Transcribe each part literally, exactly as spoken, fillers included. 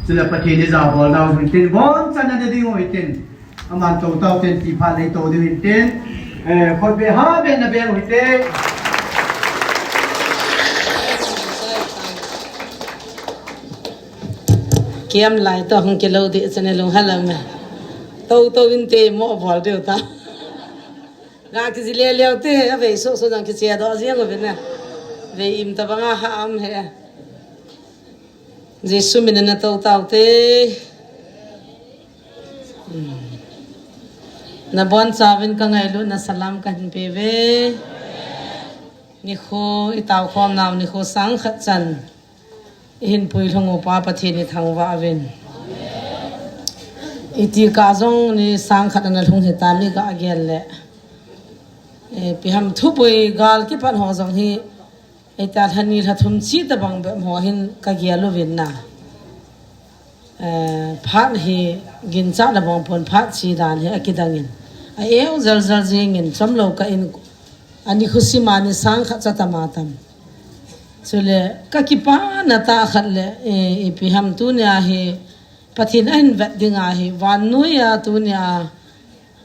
Chule Pathen ijabol nau hintin, bonchan nading u hitin. Aman tou tau ten ti pha lei tou diu hintin. Eh, khut be ha be na be u hite. Kiam lai to hung kilou di chane lung halam me. Tou tou inte mo bol diu ta. Ga kijile leo te, avei so so jang kiche do jeng u vin na. Vei im ta banga ha am he. Jesu min na tou tau te. Hmm. Nabonchauvin ka ngailutna salam kahin pe ve. Nikho itao khom nau nikho sang khat chan. Ihin puilhung u pa Pathen ithangvah uvin. Iti kah jong ni sang khat ana lhung hita mi ka gel le. Eh, ipi ham thupui gal kipan ho jong hi. Eita lhani lhathum chi tabang bep ho hin ka gel uvin na. Eh, phat hi ginchat na bang pon phat chi dan hi akidang in. A eu jal jal jing in chomlou ka in ani khusi mani sang khat cha tama tam. Chule ka kipana tah khat le, eh, ipi ham tunia hi Pathen ahin vet ding ahi, vannoi a tunia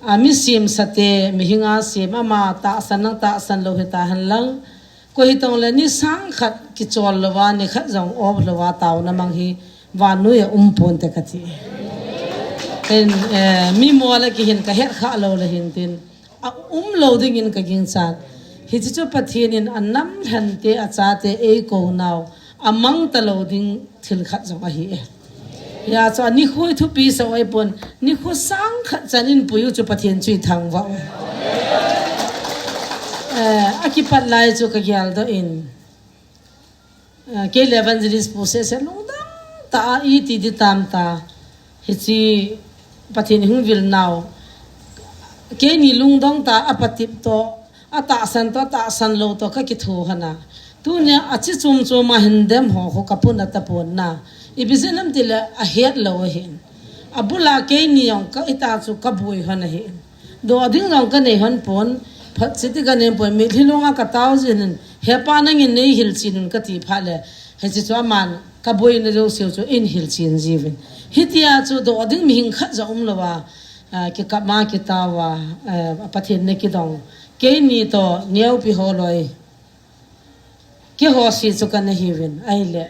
a mi semsa te, mihinga sem ama tahsan nang tahsan lou hita henlang. Koi hitong le ni sang khat kichol louva, ni khat jong off louva, taona mang hi vannoi a um ponte kati. Ten, eh, mi mo le kihin ka het kha lou le hintin. A um lou dingin ka ginchat. Hichi chu Pathen in a namlhante, a chate eikou nau, a mang talou ding thil khat jong ahi e. Hia chu ani khui thupi sa oi pon, nikho sang khat chan in puiu chu Pathen chu ithangvah u. Eh, akipat lai chu ka gel doh in. Eh, kei le evangelist pu sese lungdong tah a iti di tam ta. Hichi Pathen hung vil nau. Keini lungdong tah a patip to, a tahsan to, a tahsan lou to ka kithu hana. Tunia achi chum chum a hin dem ho kho ka pun a ta pon na. Ipi jeh ham tile a het lou ahin. A bula keini jong ka ita chu ka bui hon ahin. Doh ding jong ka nei hon pon, phat siti ka nei pon, mitlhi long a ka tao jin in, he pa nangin nei hilchen un ka ti phat le, hichi chu aman ka boina jouse u chu in hilchen jiuvin. Hitia chu doh ding mihing khat jong um louva, ah, kikap ma kitao a, eh, Pathen na kidong. Keini to neo pi ho loi. Keiho si chu kana hiuvin, ahile.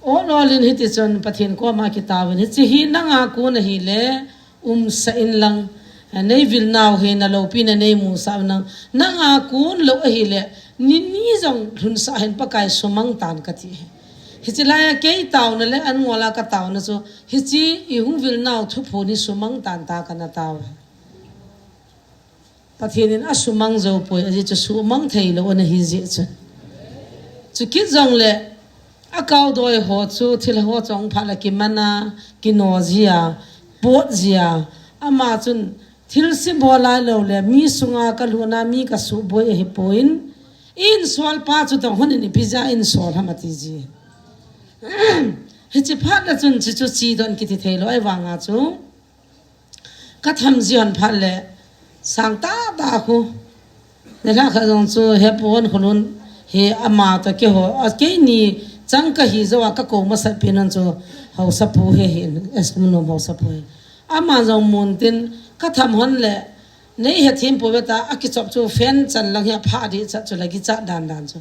Ol ol in hiti chun Pathen koma kitaovin, hichi hi nanga kon ahile, umsa in lang, nei vil nau hi na loupina nei musah in lang, nanga kon lou ahile, ni ni jong lhunsah hin Pakai sumang tan kati. Hichi laiya kei taona le an ngol a ka taona chu, hichi i hung vil nau thuphon hi sumang tan ta kana tao. Pathen in a sumang jou poi, ajeh chu sumang thei lou ana hi jeh chun. Chukit jong le, a kaodoi ho chu, thil ho chong phat le kiman a, kino jia, pot jia, ama chun, thil sim bol lai lou le, mi sunga ka lhun a, mi ka suboi ahi poi, in sol pa chu tong hon in ipi jeh a in sol ham ati ji. Hichi phat le chun chi chu chi don kiti thei lou, ahivang a chu. Ka tham ji hon phat le, sang tah tah khu. Ni lha kha jong chu, he pu hon khulun, he ama to keiho, a keini chang ka hi jou a ka kou masat pen hon chu, haosa pu he hin, S Kumnom haosa pu he. Ama jong mun tin, ka tham hon le, nei hethem pou ve ta, a kichop chu fan chan lang hi a pha di chat chu la kichat dan dan chu.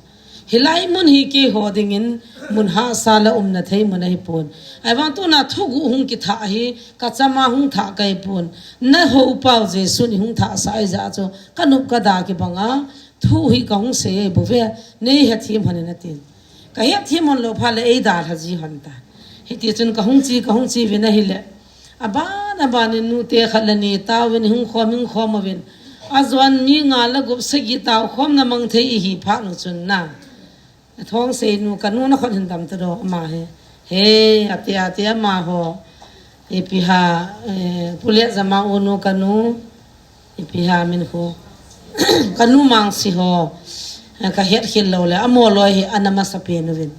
Hilai mun hi keiho dingin mun hahsa le umna thei mun ahi pon. Ahivang tuna thuguh hung kithah hi, ka chama hung thah kahi pon. Na hou pau Jesun i hung thahsa ahi jeh chu, ka nop ka da kibang a, thu hi ka hung sei ahi bou ve, nei hethem hon in atin. Ka hethem hon lou phat le ei dalha ji hon ta. Hiti chun ka hung chi, ka hung chi uvin ahile. Aban, aban in nute khat le ni taovin hung khom, hung khom uvin. Ajon mi nga le gup sagi tao khomna mang thei ihi phat u chun na. Athong sei nu ka nu na khon hin dam ta do ama he. He, ati, ati ama ho. Ipi ha, eh, Pu Liajama u nu ka nu. Ipi ha min khu. Ka nu Mangsi ho. Eh, ka het khel lou le. Amo loi hi ana masa pen uvin.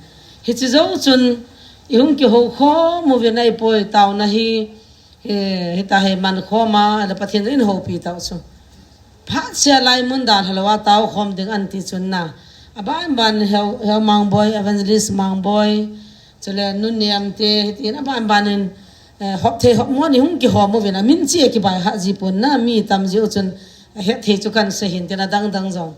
Hichi jou chun i hung kihou khom uvin ahi poi taona hi. He, hita he man khom a, le Pathen in houpi tau chu. Phat sia lai mun dalha lou a tao khom ding an ti chun na. Aban ban Heu, Heu Mangboi, Evangelist Mangboi. Chule nu Niam te hitin aban banin, eh, hop thei hop mo ni hung kihom uvin, amin chi akibai hah ji pon na, mi tam ji u chun ahet thei chu kan sei hin tin adang dang jong.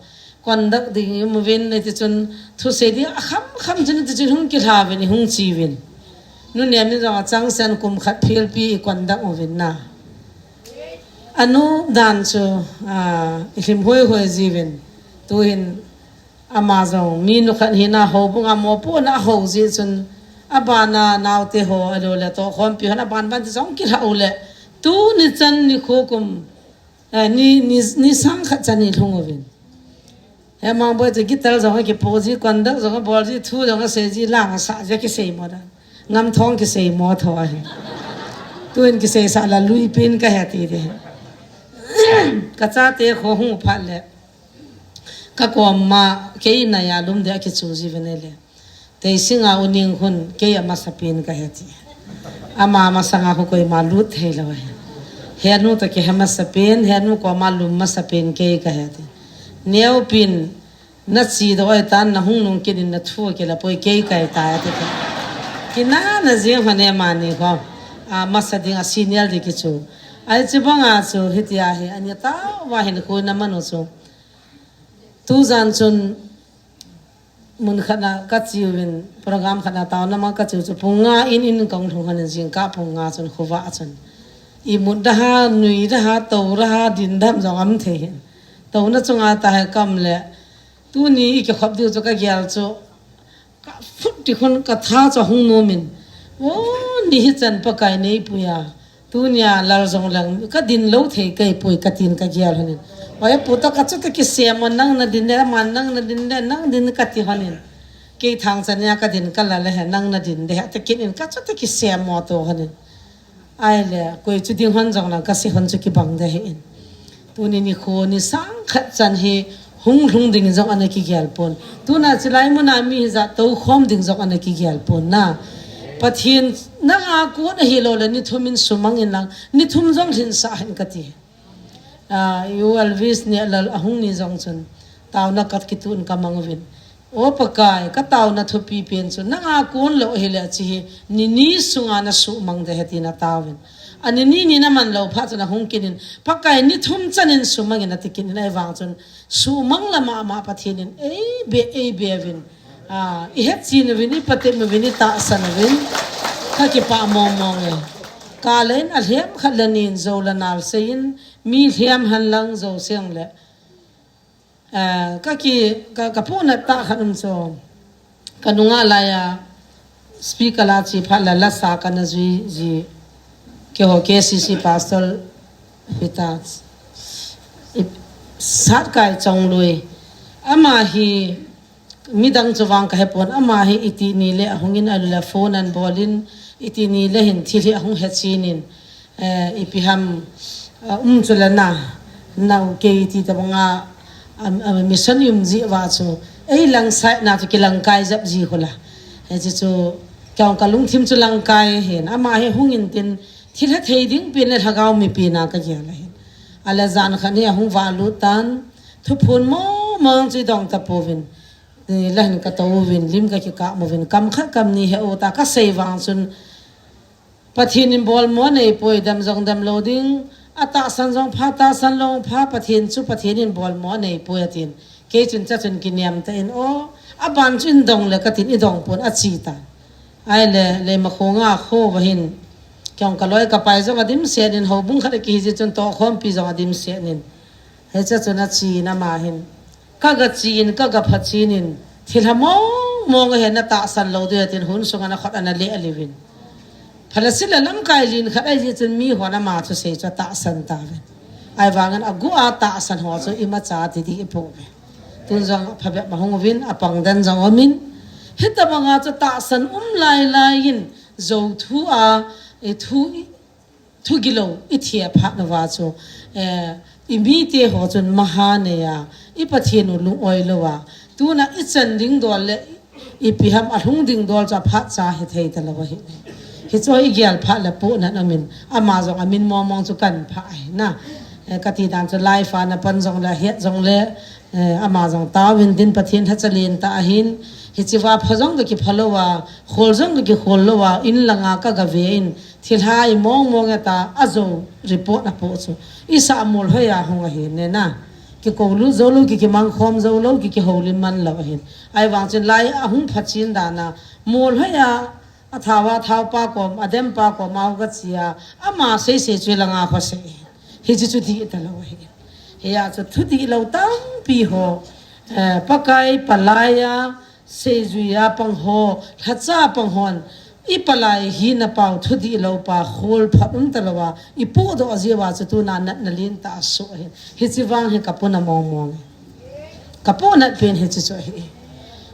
Conduct ding i um uvin, hiti chun thusei ding akham kham chun hiti chun hung kilha uvin, i hung chi uvin. Nu Niam in jong achang sen kum khat philpi i conduct uvin na. Anu dan chu, ah, i hlim hoi hoi ji uvin. Tuhin ama jong mi nu khat hina houbung a mopohna a ho ji chun abana naote ho, alou le tohkhompi hon aban ban ti jong kilha u le. Tuni chan nikho kum, eh, ni, ni, ni sang khat chan i lhung uvin. He Mangboi chu guitar jong akipo ji, conduct jong abol ji, thu jong asei ji, lang asah ji, kisei mo dan. Ngamthong kisei mo tho ahi. Tuin kisei sah la lui pin kahe ti de. Ka chate kho hung phat le. Ka kom ma kei nai a lum de akichu ji uvin le. Teisinga u Ningkhun kei amasapen kahe ti. Ama masanga khu koima lut thei lou ahi. Henu toh kihe masapen, henu koma lum masapen kei kahe ti. Neopin, na chi doh ahi tan, na hung nung kit in na thu kila poi, kei kahi tai ati. Kinahna jeng hon e mani kho. A, masa ding a senior ding kichu. Ahi chu banga chu hitia hi, ani tao va hin khu na manu chu. Tujan chun mun khat na ka chi uvin, program khat na taona ma ka chi u chu pung nga in in kong lhung hon in jingkah pung nga chun khovah chun. I mut da ha, nui da ha, to da ha, din dam jong am thei hin. Touna chunga ta he kam le. Tuni i kikhop diu chu ka gel chu. Ka phut ti khun ka tha chu hung nom in. O, ni hi chan Pakai nei puia. Tunia lal jong lang ka din lou thei kei poi ka tin ka gel hon in. Oi, pu toh ka chu toh kisem o, nang na din de, man nang na din de, nang din ka ti hon in. Kei thang chan nia ka din ka la le he, nang na din de he, ta kin in ka chu toh kisem o to hon in. Ai le, koi chu ding hon jong lang ka sei hon chu kibang de he in. Tuni nikho ni sang khat chan hi hung lhung ding jong ana kigel pon. Tuna chilai muna mi hi ja to khom ding jong ana kigel pon na. Pathen nang a kon ahi lou le ni thum in sumang in lang, ni thum jong lhin sah hen ka ti. Ah, U Elvis ni lal ahung ni jong chun. Tauna kat kitun ka mang uvin. O Pakai, ka tauna thupi pen chu, nang a kon lou ahile chi hi, ni ni sunga na sumang de he tin a tauvin. Ani ni ni na man lou phat chun ahung kin in, Pakai ni thum chan in sumang in ati kin in ahi vang chun, sumang la mama Pathen in, ei be, ei be uvin. Ah, i het chin uvin, i patep uvin, i tahsan uvin. Ka kipah mong mong e. Ka le in a lhem khat le ni in jou la nal sei in, mi lhem han lang jou seng le. Eh, ka ki, ka, ka puna ta khat um chu. Ka nunga laiya speaker la chi phat la lasa kana jui ji. Keiho K C C pastor pita. I, Satkai Chongloi. Ama hi midang chu vang ka he pon. Ama hi iti ni le ahung in alu le phone an bol in iti ni le hin thil hi ahung he chin in. Eh, ipi ham, ah, um chu la na, nau kei ti ta banga, am, am, mission i um ji va chu, ei lang sai na chu kilang kai jap ji khu la. He chi chu, kong ka lungthim chu lang kai hin, ama he hung in tin, thil he thei ding pen le lhagao mipi na ka gel a hin. A le jan khan hi ahung va lut tan, thuphon mo mong chu i dong ta pouvin, eh, la hin ka to uvin, lim ka kikah mo uvin, kam khat kam ni he u ta ka sei vang chun, Pathen in bolmo nei poi, dam jong dam lou ding, a tahsan jong pha, tahsan lou pha, Pathen chu Pathen in bolmo nei poi atin. Kei chun cha chun kiniam ta in, o, a ban chu in dong le ka tin i dong pon a chi ta. Ai le, le ma khonga kho va hin. Kong ka loi ka pai jong a dim se nin, houbung khat a kihi ji chun tohkhompi jong a dim se nin. He cha chun a chi na ma hin. Ka ga chi in, ka ga pha chin in, thil ha mong mong he na tahsan lou ding atin hun sunga na khot ana le a liu in. Phala sila lamkai lin khat ahi ji chun mi hon ama chu sei chu tahsan ta uvin. Ahi vangin a gu a tahsan ho chu imacha ti ding i po uve. Tun jong phabep ma hung uvin, a pang den jong um in. Hita banga chu tahsan um lai lai in, jou thu a, i thu i, Thugilou, i thia phat na va chu, eh, i mite ho chun maha nei a, i Pathen u lung oi lou a, tuna i chan ding dol le ipi ham a lhung ding dol chu a phat cha he thei ta lou ahi. Hi chu i gel phat le pu nan amin, ama jong amin mong mong chu kan pha ahi na. Eh, ka ti dan chu live a na pan jong le, het jong le, eh, ama jong tauvin tin Pathen tha chalen ta ahin, Hiche va pha jong kipha lou a, khol jong kikhol lou a, in langa kagave in, thilha imong mong e ta, ajo report apoh chu. Isa amol hoi a hung ahi ne na. Kikoulut jou lou, ki, kimangkhom jou lou, ki, kihoulim man lou ahin. Ahivang chun lai ahung pha chen dan a, mol hoi a, athao a thao pa kom, adem pa kom, aho gache a, ama seisei chu langa khosei. Hiche chu dih talou ahi. Hia chu thudih lou tampi ho, eh, Pakai palai a, seijui a pang ho, lhacha pang hon, i palai hina pau thudih lou pa, khol phat um talou a, ipohdoh jeh uva chu tuna natna lentah asoh ahin. Hiche vang hi kapuna mong mong e. Kapohnat pen hiche chu ahi.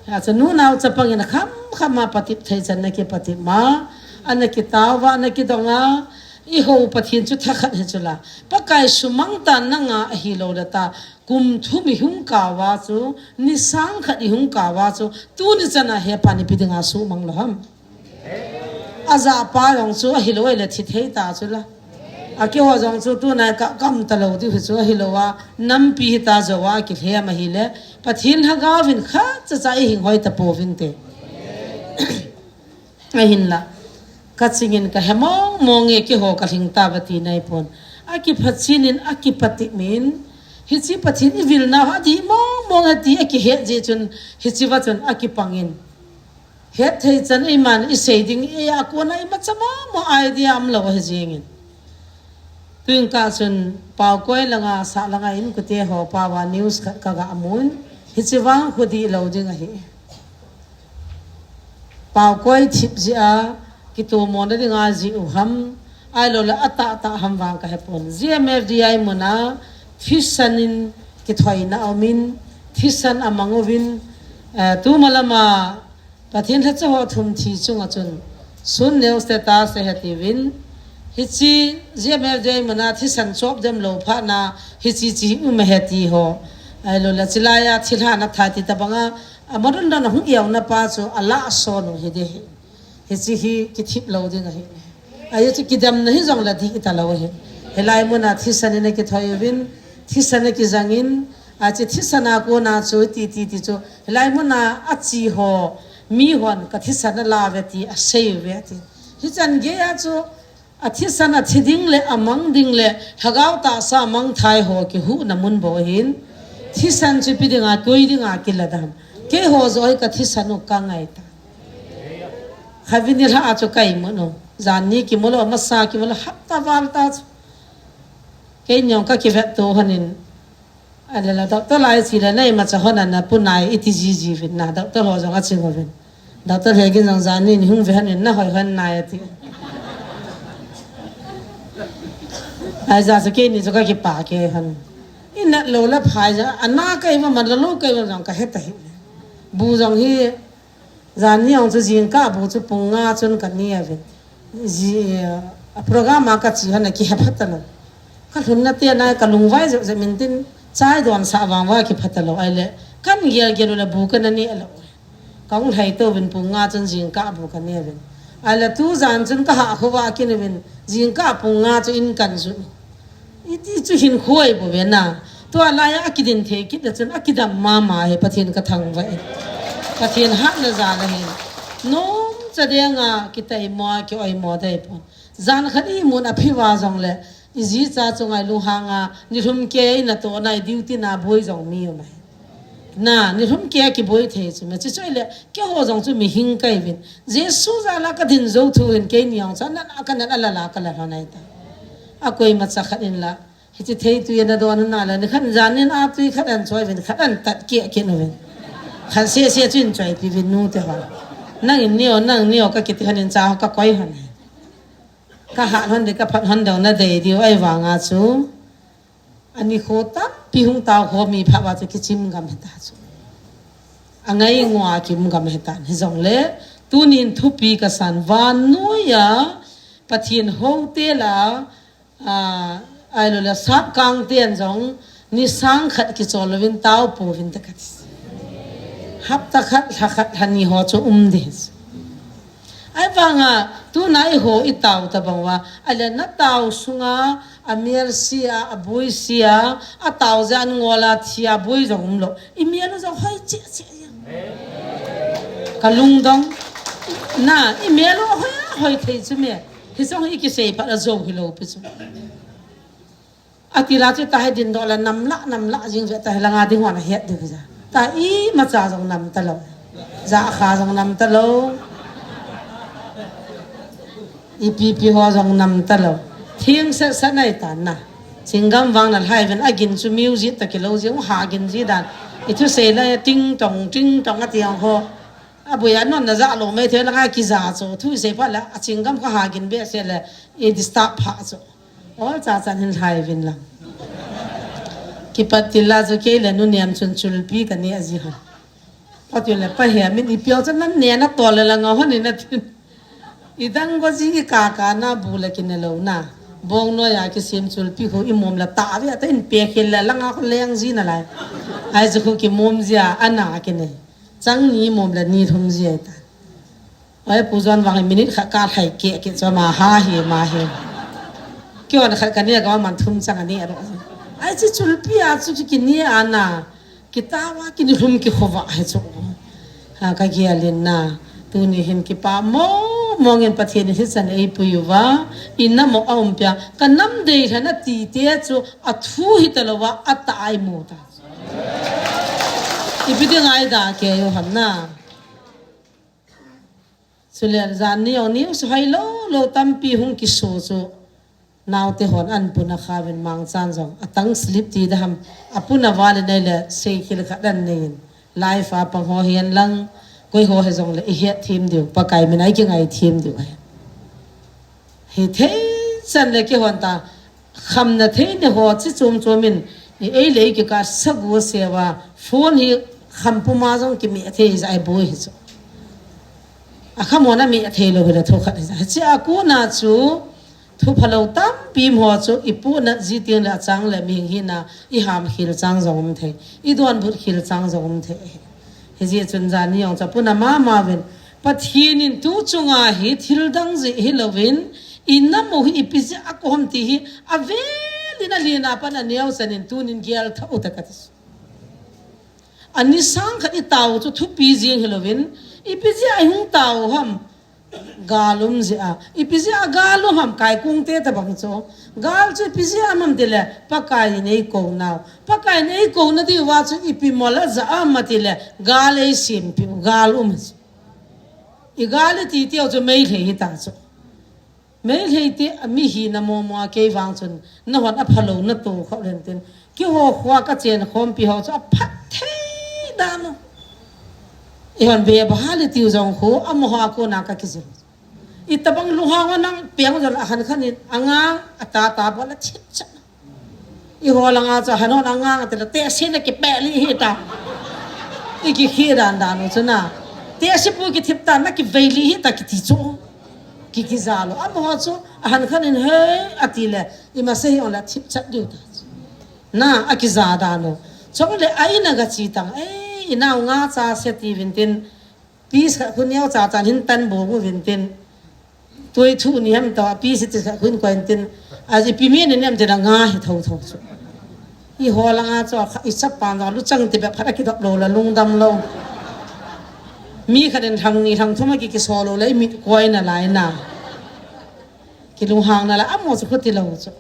Achu nunao chapang in akham kham a patep thei chan ana kipatep ma, ana kitao va, ana kidong a, ihou Pathen chu thakhat hi chu la. Pakai sumang tan nanga ahilou le ta, kum thum ihung kah uva chu, ni sang khat ihung kah uva chu, tuni chan a hepan ipi dinga sumang lou ham. Ajah pa jong chu ahilou le thi thei ta chu la. Akeiho jong chu tuna kah gam talou diu hi chu ahilou a, nampi hita jou a kilhem ahile, Pathen Lhagao vin khat cha cha ihing hoi tapouvin te. Ahinla, kaching in kahe mong mong e, keiho kalhing tauve ti naipon. Akipha chen in, akipatep in, hiche Pathen ivilna ho adih mong mong e ti akihet jeh chun, hiche va chun akipang in. Hetthei chan eiman isei ding, eia kona imacha mong mong idea umlou ahi jeng in. Tuin kah chun Paokoi langa, sah langa inkote ho pao a news khat kaga mun, hiche vang khu dih lou ding ahi. Paokoi thip jeh a, kitomona dinga jeh u ham, ahilou le atahtah ham vang kahepon. G M F D I mun a, thisan in kithoina aum in, thisan amang uvin, eh, tumalama, Pathen lhacha ho thum thi chunga chun, sun neo status le hetiuvin, hiche G M F D I mun a thisan chop dem lou phat na, hiche che um ahi ti ho. Ahilou le, chulai a thilha na thai ti tabang a, amadon don ahung iau na pa chu, alah son u hi ding ahi. Hiche hi kithip lou ding ahi. Ahi chu kidemna hi jong la dih talou ahi. Hilai mun a thisan in akithoi uvin, thisan akijang in, ache thisan a kona chu ti, ti, ti chu. Hilai mun a ache ho, mi hon ka thisan ala uve ti, asei uve ti. Hichan gei a chu, athisan athi ding le, amang ding le, lhagao tahsa mangthai ho kihuhna mun bou ahin. Thisan chu ipi dinga, koi dinga kila dem. Keiho joh hi ka thisan u kangai ta. Khatvei nilhah a chu ka imu u. Janni kimu lou, amasa kimu lou, hapta val ta chu. Keini jong ka kivet to hon in. Ahile la doctor lai che le na imacha hon ana pu nai iti jiji uvin na, doctor ho jong aching uvin. Doctor he gin jong janni ni hung ve hon in na hoi hon nai ati. Ahijeh chu keini chu ka kipah kei hon. Inat lou le phai ja, ana ka imu man lou ka imu jong ka he ta hi. Bu jong hi Janni jong chu jingkah bu chu pung nga chun ka ne uvin. Ji, a program a ka che hon a kihe pha talou. Ka lhunna te na ka lungvai jep jep in tin chai don sah vang uva kipha talou ahile. Kan gel gel u le bu kana ne lou. Ka hung lhai to uvin pung nga chun jingkah bu ka ne uvin. Ahile tujan chun ka hah khovah kit uvin jingkah pung nga chu in kan jun. Iti chu hin khoi bou ve na. Tua lai a kidin thei kit le chun akidam mama hi Pathen ka thangvah e. Pathen hatna jal ahi. Nom cha deng a kitaimo a ki oimo dei pon. Jan khat imun aphi uva jong le iji cha chu ngai lunghang a nilhum kei na to nai duty na boi jong mi um ahi. Na, nilhum kei kiboi thei chu, me chi chu le, keiho jong chu mihing ka iuvin. Jesu jal a ka din jou thu hin keini jong chu, nan a ka nan a la la ka la lhon ahi ta. A koima cha khat in la, hiche thei tu ya na don na la, ni khat jan in a tui khat an choi uvin, khat an tat keh keh uvin. Khat se se chu in choi pi uvin nu te ho. Nang in neo, nang neo ka kiti hon in cha ho ka koi hon. Ka hat hon dei, ka phat hon dei na dei diu ahi vang a chu. Ani kho tampi hung tao kho mi pha uva chu kichim gam hita chu. Angai ngua kim gam hita. Hijong le, tunin thupi ka san vannoi a, Pathen ho te la, a, ahilou le, sap kang ten jong, ni sang khat kichol louvin tao pouvin te kati. Hapta khat, lha khat, lha ni ho chu um ding. Ahivang a, tuna eiho i tao tabang uva, ahile na tao sunga, a mel si a, a boi si a, a tao jeh a an ngol a thi a boi jong um lou. I mel u jong hoi cheh cheh jeng. Ka lungdong. Na, i mel u hoi, hoi thei chu me. Hichong hi kisei phat a jou hilou pi chu. Ati la chu ta hi dindoh la namlah, namlah jing ve ta hi langa ding hon a het ding ja. Ta imacha jong nam talou. Jakha jong nam talou. Ipi pi ho jong nam talou. Thing sat sat nai tan na. Chinggam vang na lhai ven a gin chu music ta kilou jing ha gin ji dan. I thusei la ting tong, ting tong ati ang ho. A bui a non na ja lou mai thei langa kija chu. Thusei phat la a chinggam ka ha gin behseh le i disturb pha chu. Ol cha chan hin lhai vin lang. Kipat til la chu kei le nu niam chun chulpi ka ne a ji hon. Pa tu le pa he min i piau chan nan ne na tol le langa hon in a tin. I dang go ji i ka ka na bu le kine lou na. Bong noi a kisim chulpi khu i mom la ta ve ta in pe khel la langa khu leng ji na lai. Ai chu khu ki mom ji a ana kine. Chang ni mom la ni thum ji ai ta. Oi, Pu John vang minute khat ka lhai keh keh chu ma ha hi, ma hi. Kei on khat ka ne ka man thum chang a ne a ro. Ai chi chulpi a chu ki ne a na. Ki ta wa ki ni lhum ki kho va he chu. Ha ka gial in na. Tuni hin kipa mo mo ngen Pathen in hichan ei pui uva. I nam u a um pia. Ka nam dei lhan a ti te chu a thu hi ta lou va a ta ai mu ta. Ipi ding ai da ke yo ham na. Chule jan ni ong ni su hai lo lo tampi hung kisu chu. Naote hon an puna kha vin mang chan jong. A tang slip ti da ham. A puna vale nei le sei khil khat dan nei in. Life a pang ho hian lang. Koi ho he jong le i hiat thim diu. Pakai min ai ki ngai thim diu ai. Hi thei chan le ki hon ta. Kham na thei ni ho chi chum chum in. I ei le i ki ka sagu sewa. Phone hi kham puma jong ki mi thei za ai bui hi chu. A khamona mi a thei lo hi la thu khat hi. Chi a kuna chu thu phalou tampi mo chu i pu na ji tin la chang le mi hi na i ham khil chang jong um thei. I don but khil chang jong um thei. Hi ji chun jan ni ong cha pu na ma ma vin. Pathen in tu chunga hi thil dang ji hi lo vin. I na mo hi i pi ji a ko hom ti hi a ve li na li na pa na neo san in tu nin gial tha u ta ka ti. Ani sang khat i tau chu thupi jing hi lo vin. I pi ji a i hung tau ham. Gal um ji a. I pi ji a gal um ham kai kung te ta bang chu. Gal chu i pi ji a mam ti le. Pakai nei ko nau. Pakai nei ko na di wa chu i pi mo la ja a ma ti le. Gal ei sim pi gal um ji. I gal i ti ti o chu mei le hi ta chu. Mei lhei te a mi hi na mo mo a kei vang chun na hon a phalo na to kho len tin. Ki ho khua ka chen khom pi ho chu a phat thei dan u. I hon be ba ha le tiu jong khu a mo ha ko na ka ki jil. I tabang lu ha wa nang peng jol a han khan in a ngang a ta ta bo la chip chap. I ho langa chu a han hon a ngang a ti la te si na ki pe li hi ta. I ki khi dan dan u chu na. Te si pu ki thip ta na ki vei li hi ta ki ti chu. Ki ki za lo. A mo chu a han khan in he a ti le. I ma se hi on la thip chat diu ta. Na a ki za dan u. Chong le a i na ga chi tang. Ei, i nau nga cha se ti vin tin. Piece khat khu neo cha chan hin tan bo bu vin tin. Tui thu ni hem to, a piece ti khat khu in ko in tin. A ji pi mi ni nem tin a nga hi tho tho chu. I ho langa chu a kha, i sap pan jong lu chang ti be phat a ki dop lo la lung dam lo. Mi khat in thang ni thang thum a ki ki so lo la i mit koi na lai na. Ki lunghang na la a mo chu khu ti lo chu.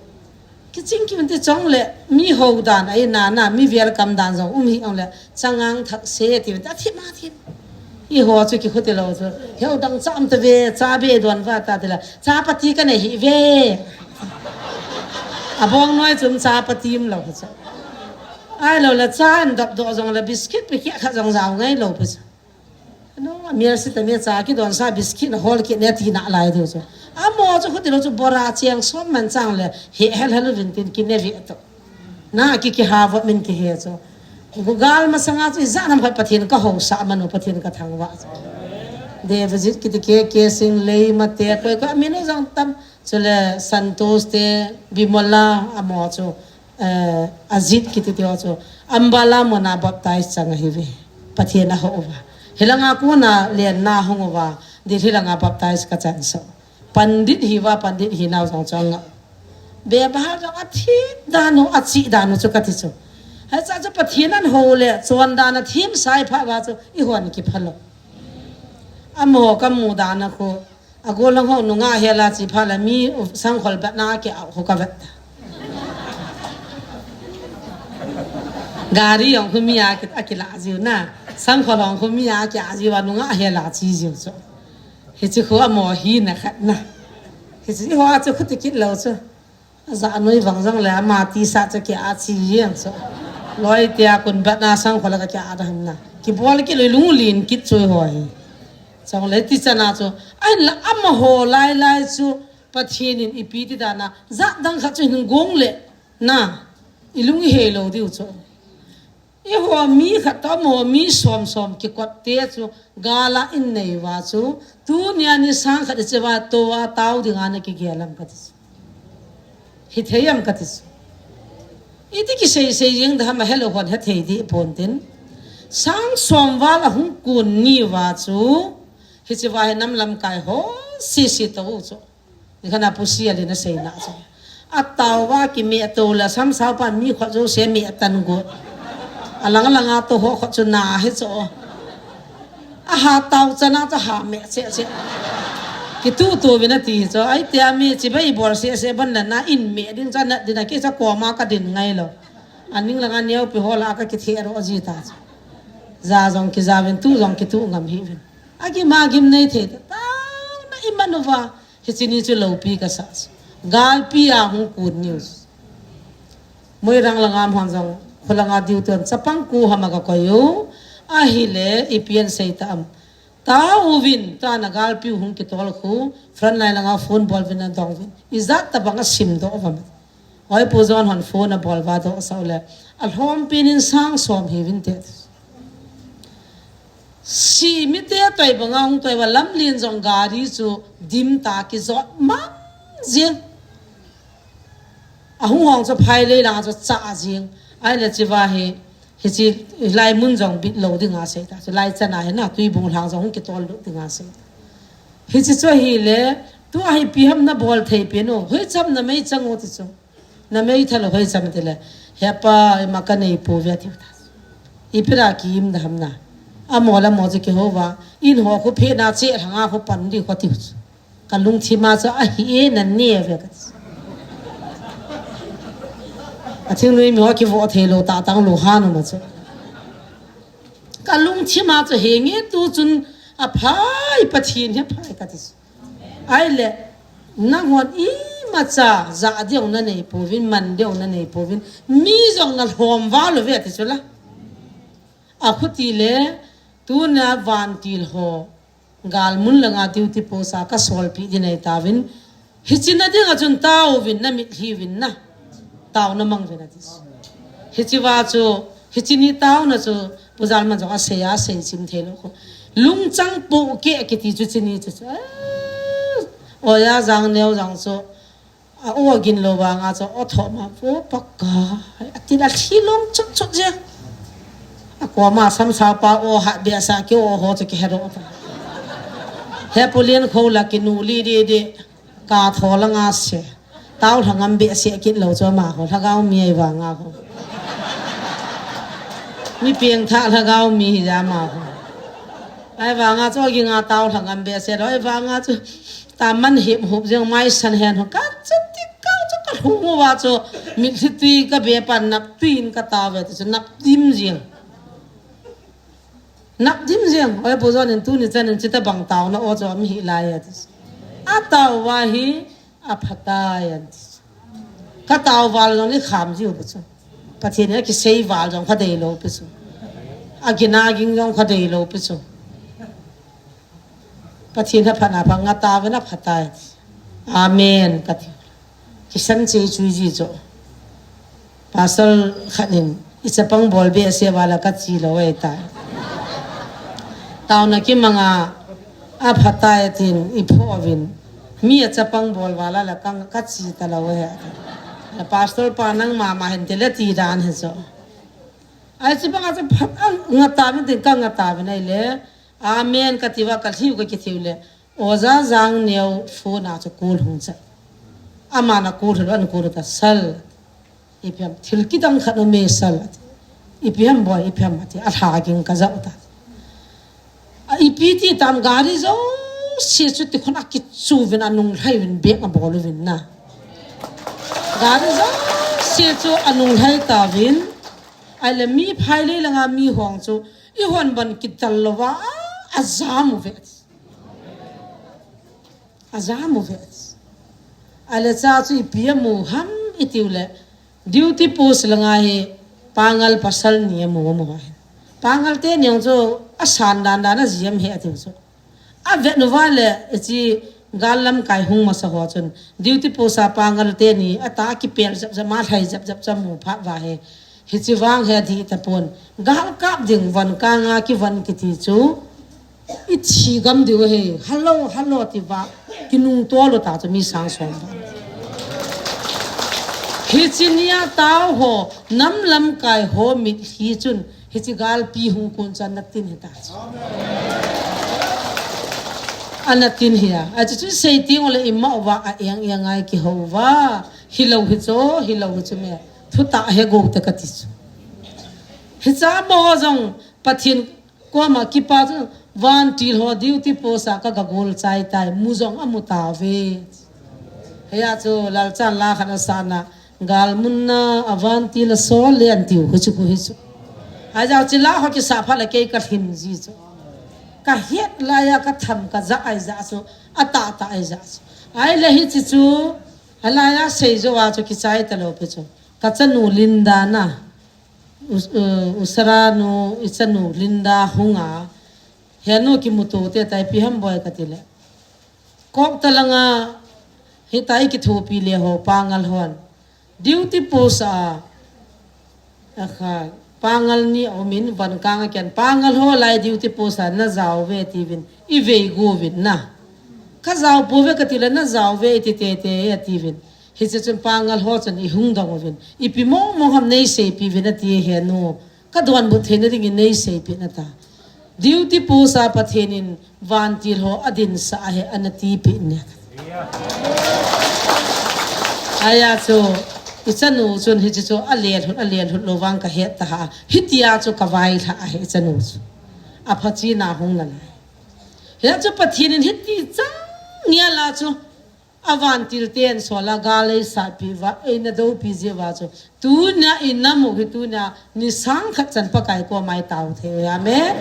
Kiching ki vin ti chong le, mi ho dan a i na na, mi welcome dan jong um hi ong le, changang thak se ti vin ti, a thim a thim. I ho chu ki khu ti lo chu, heu dang cham ta ve, cha be don va ta ti la, cha pati ka nei hi ve. A bong noi chum cha pati um lo chu. Ai lo la cha an dap do jong la biscuit pe ki kha jong jao ngai lo pe chu. No, a mial si ta mi cha ki don sa biscuit na hol ki ne ti na lai diu chu. A mo chu khu ti lo chu bora cheng som man chang le he hel hel vin tin ki ne vi to. Na ki ki ha va min ki he chu. Gu gal ma sanga chu i za nam khat Pathen ka ho sa ma no Pathen ka thang va chu. David ki ti ke ke sing lei ma te koi ka mi no jang tam chu le Santos te Bimola a mo chu. Eh, Ajit kiti ti ho chu Ambala muna baptize chang ahi ve. Pathen a ho uva. Hilanga kuna len na hung uva. Dit hilanga baptize ka chan so. Pandit hi va, pandit hi nau jong chang nga. Be bahal jong a thi danu, a chi danu chu ka ti chu. Hai cha chu Pathen an ho le, chon dan a thim sai pha va chu, i hon ki phalo. Amaho kamu dan a khu, agol lang ho nungah hela chi pha la mi sangkhol bat na ke a khu ka vet. Gari jong khu mi a ki, a kila jiu na. Sangkhol jong khu mi a ki a jiu a nungah hela chi jiu chu. Hichi khu amaho hina khat na. Hichi ho a chu khu ti kit lou chu. Aja noi vang jong le ama tisa chu ki a chi jeng chu. Loi tia kun bat na sangkhol a ka ki a da ham na. Kibol kit loi lung lin kit chu ho hi. Chong le ti chana chu. Ahin la amaho lai lai chu Pathen in ipi ti dan a. Jat dang khat chu hin gong le na. I lung i hei lou diu chu. Eiho mi khat toh amaho mi som som kikot te chu gal a in nei uva chu, tunia ni sang khat i che uva tou a tao ding a na kigel am kati chu. Hithei am kati chu. Iti kisei sei jeng da ham a helou hon hethei dih pon tin. Sang som val a hung kun ni uva chu, hiche uva hi nam lamkai ho sisi tou u chu. Nikhat a Pu Sial in asei na chu. Atao uva kimeh tou la sam sao pan mi khut jouse meh tan got. Alang lang a tou ho khut chu na hi chu. Aha tao chana chu ha meh che che. Kitu tu vin ati chu. Ai tia mi chibai bol se se ban na na in meh ding chu na ding a ke cha koma ka din ngai lou. Aning lang a neo pi ho la ka kithe ro ji ta chu. Ja jong kija vin tu jong kitu ngam hi vin. Aki ma gim nei thei ta. Ta na i man uva. Hichi ni chu loupi ka sa chu. Galpi a hung kun ni u chu. Moirang langa hon jong, kholanga diu ton, chapang ku hama ka koi u. Ahile, ipi asei ta am. Tao uvin, tana galpi u hung kitol khu, frontline langa phone bol uvin adong uvin. Ijat tabang asim doh uvam. Oi Pu John hon phone abol uva doh sah u le. Alhompi nin sang som hi uvin te. Si mite toi banga hung toi uva lamlen jong gari chu dim ta kijot mang jeng. Ahung hong chu phai lei lang chu cha jeng. Ahile chiva hi, hichi lai mun jong bit lou ding asei ta. Chu lai chana hi na tui bung lang jong hung kitol lut ding asei ta. Hichi chu ahile, tua hi ipi ham na bol thei pen u. Hoi cham na mei chang u ti chu. Na mei thalo hoi cham ti le. He pa, ima ka nei pu ve tiu ta. Ipi ra ki im da ham na. Amo la mo chu kihou va. In ho khu phe na che lhanga khu pan di khu tiu chu. Ka lungthim a chu ahi e na ne ve ka. A thing nui mi ho kivo thei lou ta tang lou ha nu ma chu. Ka lungthim a chu he nge tu chun aphai Pathen hi aphai ka ti chu. Ahile, nahon imacha, ja ding na nei pouvin, man ding na nei pouvin, mi jong na lhom val uve ti chu la. Akhuti le, tuna vantil ho, galmun langa duty post a ka solpi di nei tauvin, hichi na ding a chun tauvin na mitlhi uvin na. Tauna mang uvin ati. Hichi va chu, hichi ni tauna chu, Pu Jalman jong asei a, asei chim thei lou khu. Lungchang pohkeh kiti chu chini chu chu. Eh, Oja Jangneo jong chu, a o gin lou vanga chu, o tho ma, o Pakai, ati la thi long chut chut je. A koma sam sa pa o ha be sa ki o ho chu kihe ro ta. He Pu Liankho la kinu li di di. Ka tho langa se. Tao lhangam behseh kit lou chu ama ho, lhagao mi ahi vanga ho. Mi pengthah lhagao mi hi ja ama ho. Ahi vanga chu aginga tao lhangam behseh lou, ahi vanga chu ta man hip hup jeng mai san hen ho. Ka chu ti ka chu ka lhung uva chu mitlhi tui ka be pan nap tui in ka tao ve ti chu nap dim jeng. Nap dim jeng, oi Pu John in tuni chan in chita bang tauna o chu mi hi lai ati. A tao uva hi, aphatai anti. Ka tao val jong ni kham jiu pu chu. Pathen in akisei val jong kha dei lou pi chu. Agina ging jong kha dei lou pi chu. Pathen in aphat na pha nga tauvin aphatai. Amen, kati. Kisan che chui ji chu. Pastor khat in, i chapang bol behseh uva la ka chi lou ahi ta. Tauna kimanga, aphatai tin, i pho uvin. Mi a chapang bol uva la la ka, ka chi ta lou ahi. La pastor pa nangma ma hin te le ti dan hi chu. Ai chapang a chu phat a nga tauvin tin ka nga tauvin ahile. Amen, kati uva ka lhiu ka kithiu le. Oja Jangneo phone a chu call hung cha. Ama na call lou, an call ta sal. Ipi ham thil kidang khat um e sal ati. Ipi ham boi, ipi ham ati. Alha ging ka jao ta. A ipi ti tam gari jouse chu tikhon a kichu uvin a nunglhai uvin bek a bol uvin na. Gari jouse chu a nunglhai tauvin. Ahile mi phai lei langa mi hong chu i hon ban kital louva a jam uve. A jam uve. Ahile cha chu ipi amu ham i tiu le. Duty post langa hi Pangal pasal ni amu amu hi. Pangal teni jong chu a san dan dan a jam hi a tiu chu. A vet uva le, hiche gal lamkai hung masa ho chun, duty post a Pangal teni, a ta kipel jap jap, ma lhai jap jap chu amu phat uva hi. Hiche vang hi adih tapon. Gal kap ding von kanga kivon kiti chu, i thi gam diu hi, hello, hello ti uva, kinung tol u ta chu mi sang som uva. Hiche nia tao ho, nam lamkai ho mitlhi chun, hiche galpi hung kun chu ana tin hita chu. Ana tin hi a. Achu chu sei teng ule ima uva a eng eng ngai kihou uva. Hilou hi chu, hilou hi chu me. Thutah he gou te kati chu. Hicha mo jong Pathen koma kipa chu vantil ho duty post a ka gagol chai tai. Mu jong amu tauve. Hiya chu lalchan la khat asana. Galmun na a vantil a sol le an tiu, hichu khu hichu. Ahi jeh chu la ho kisa phat le kei ka lhin ji chu. Ka het laiya ka tham ka ja ahi jeh chu, a tah tah ahi jeh chu. Ahile hiche chu, alaiya sei jou a chu kichai talou pi chu. Ka chanu Linda na, u, u, u Sara nu, i chanu Linda hung a, henu kimuto te tai pi ham boi ka ti le. Kok talanga, hitia i kithopi le ho, Pangal hon. Duty post a, akha, Pangal ni a um in, von kanga kian, Pangal ho lai duty post a, na jao uve tiuvin, i vei go uvin na. Ka jao pouve ka ti le, na jao uve i ti tete e tiuvin. Hiche chun Pangal ho chun i hung dong uvin. Ipi mong mong ham nei seipi uvin a ti henu. Ka donbut theina dingin nei seipeh na ta. Duty post a Pathen in vantil ho a dinsah ahi ana tipeh ne. Ahi a chu, i chanu chun hiche chu a lelhut, a lelhut lou vang ka het ta ha. Hitia chu ka vailhah ahi i chanu chu. A phachi na hung na lai. Hiya chu Pathen in hiti chang ngia la chu. A vantil ten sol a gal eisatpi uva, eina dopi ji uva chu. Tunia i nam u hi tunia ni sang khat chan Pakai koma i tao thei. Amen.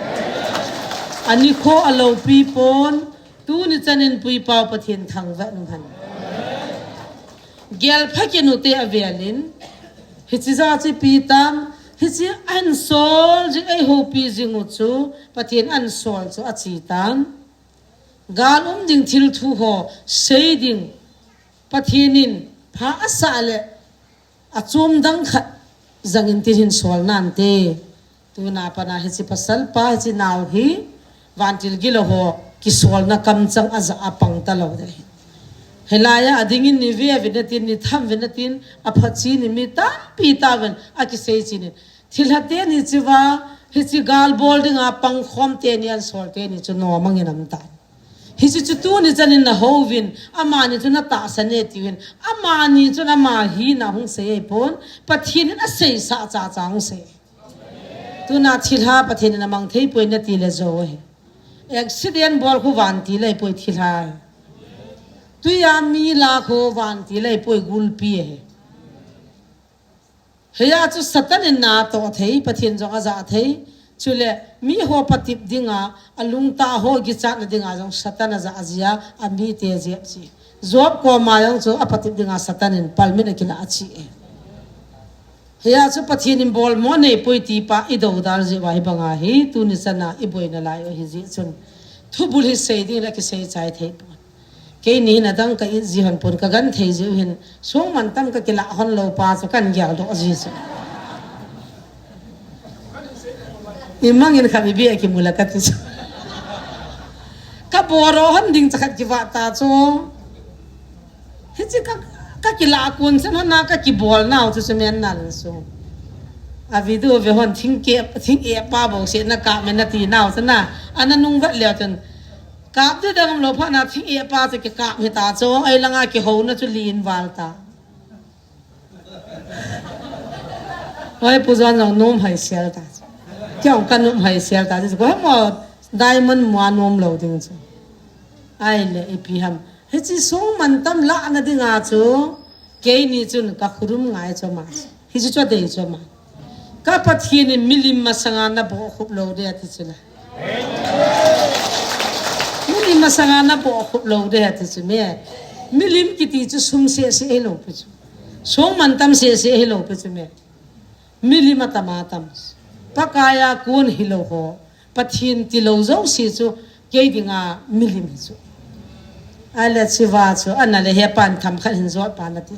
Ani kho a loupi pon, tuni chan in Pu Pau Pathen thangvah in um hen. Gel pha kinu te avel in, hiche ja chu ipi tam, hiche an sol jing ei houpi jing u chu, Pathen an sol chu achi tan. Gal um ding thil thu ho sei ding Pathen in pha asah le a chom dang khat jangin thil hin sol nante. Tuna pana hiche pasal pa hiche nau hi vantil gilou ho kisolna kamchang aja a pang talou de. Hilaiya adingin ni ve uvin atin, ni tham uvin atin, a phachi ni mi tampi tauvin a kisei chinin. Thilha teni chu va, hiche gal bol dinga pangkhom teni an sol teni chu nom angin um tan. Hiche chu tuni chan in na houvin, amani chu na tahsan e tiuvin, amani chun ama hina hung sei ahipon, Pathen in aseisah cha cha hung sei. Tuna thilha Pathen in amang thei poi nati le jou ahi. Accident bol khu vantil ahipoi thilha. Tuiya mi la khu vantil ahipoi gulpi ahi. Hiya chu Satan in na toh thei, Pathen jong aja thei. Chule, mi ho patep dinga, a lungtah ho kichatna dinga jong Satan aja jia, a mite jep ji. Job koma jong chu a patep dinga Satan in palmin akilah achi e. Hiya chu Pathen in bolmo neipoi tipa i dodal jeh uva hibanga hi, tuni chana i boina lai u ahi jeh chun. Thubul hi sei ding le kisei chai thei pon. Keini hin adang ka it ji hon pon ka genthei jiu hin song mantam ka kilah hon lou pa chu kan geldoh ji chu. Imangin khat ibi a kimu la kati chu. Ka boro hon ding cha khat kivah ta chu. Hiche ka, ka kilah kun chen hon na ka kibol nau chu chu men nal su. A video ve hon thing ke, thing e pa bou se na ka men nati nau chu na. Ana nung vet leu chun. Kap ding dang lou phat na thing e pa chu kikap hita chu, ei langa kihouna chu li in val ta. Oi, Pu John jong nom hai sel ta. Kei jong ka nom hai sel ta. Ko mo Diamond mu a nom lou ding chu. Ahile ipi ham. Hiche song mantam lahna dinga chu, keini chun ka khurum ngai chu ama chu. Hichu chu adei chu ama. Ka Pathen in milim masanga nabohkhup lou ding ati chu la. Milim masanga nabohkhup lou ding ati chu me. Milim kiti chu sum seh seh hilou pi chu. Song mantam seh seh hilou pi chu me. Milim atam atam. Pakai a kon hilou ho. Pathen tilou jouse chu kei dinga milim hi chu. Ahile chua chu, ana le hepan themkhat hin jot pan ati.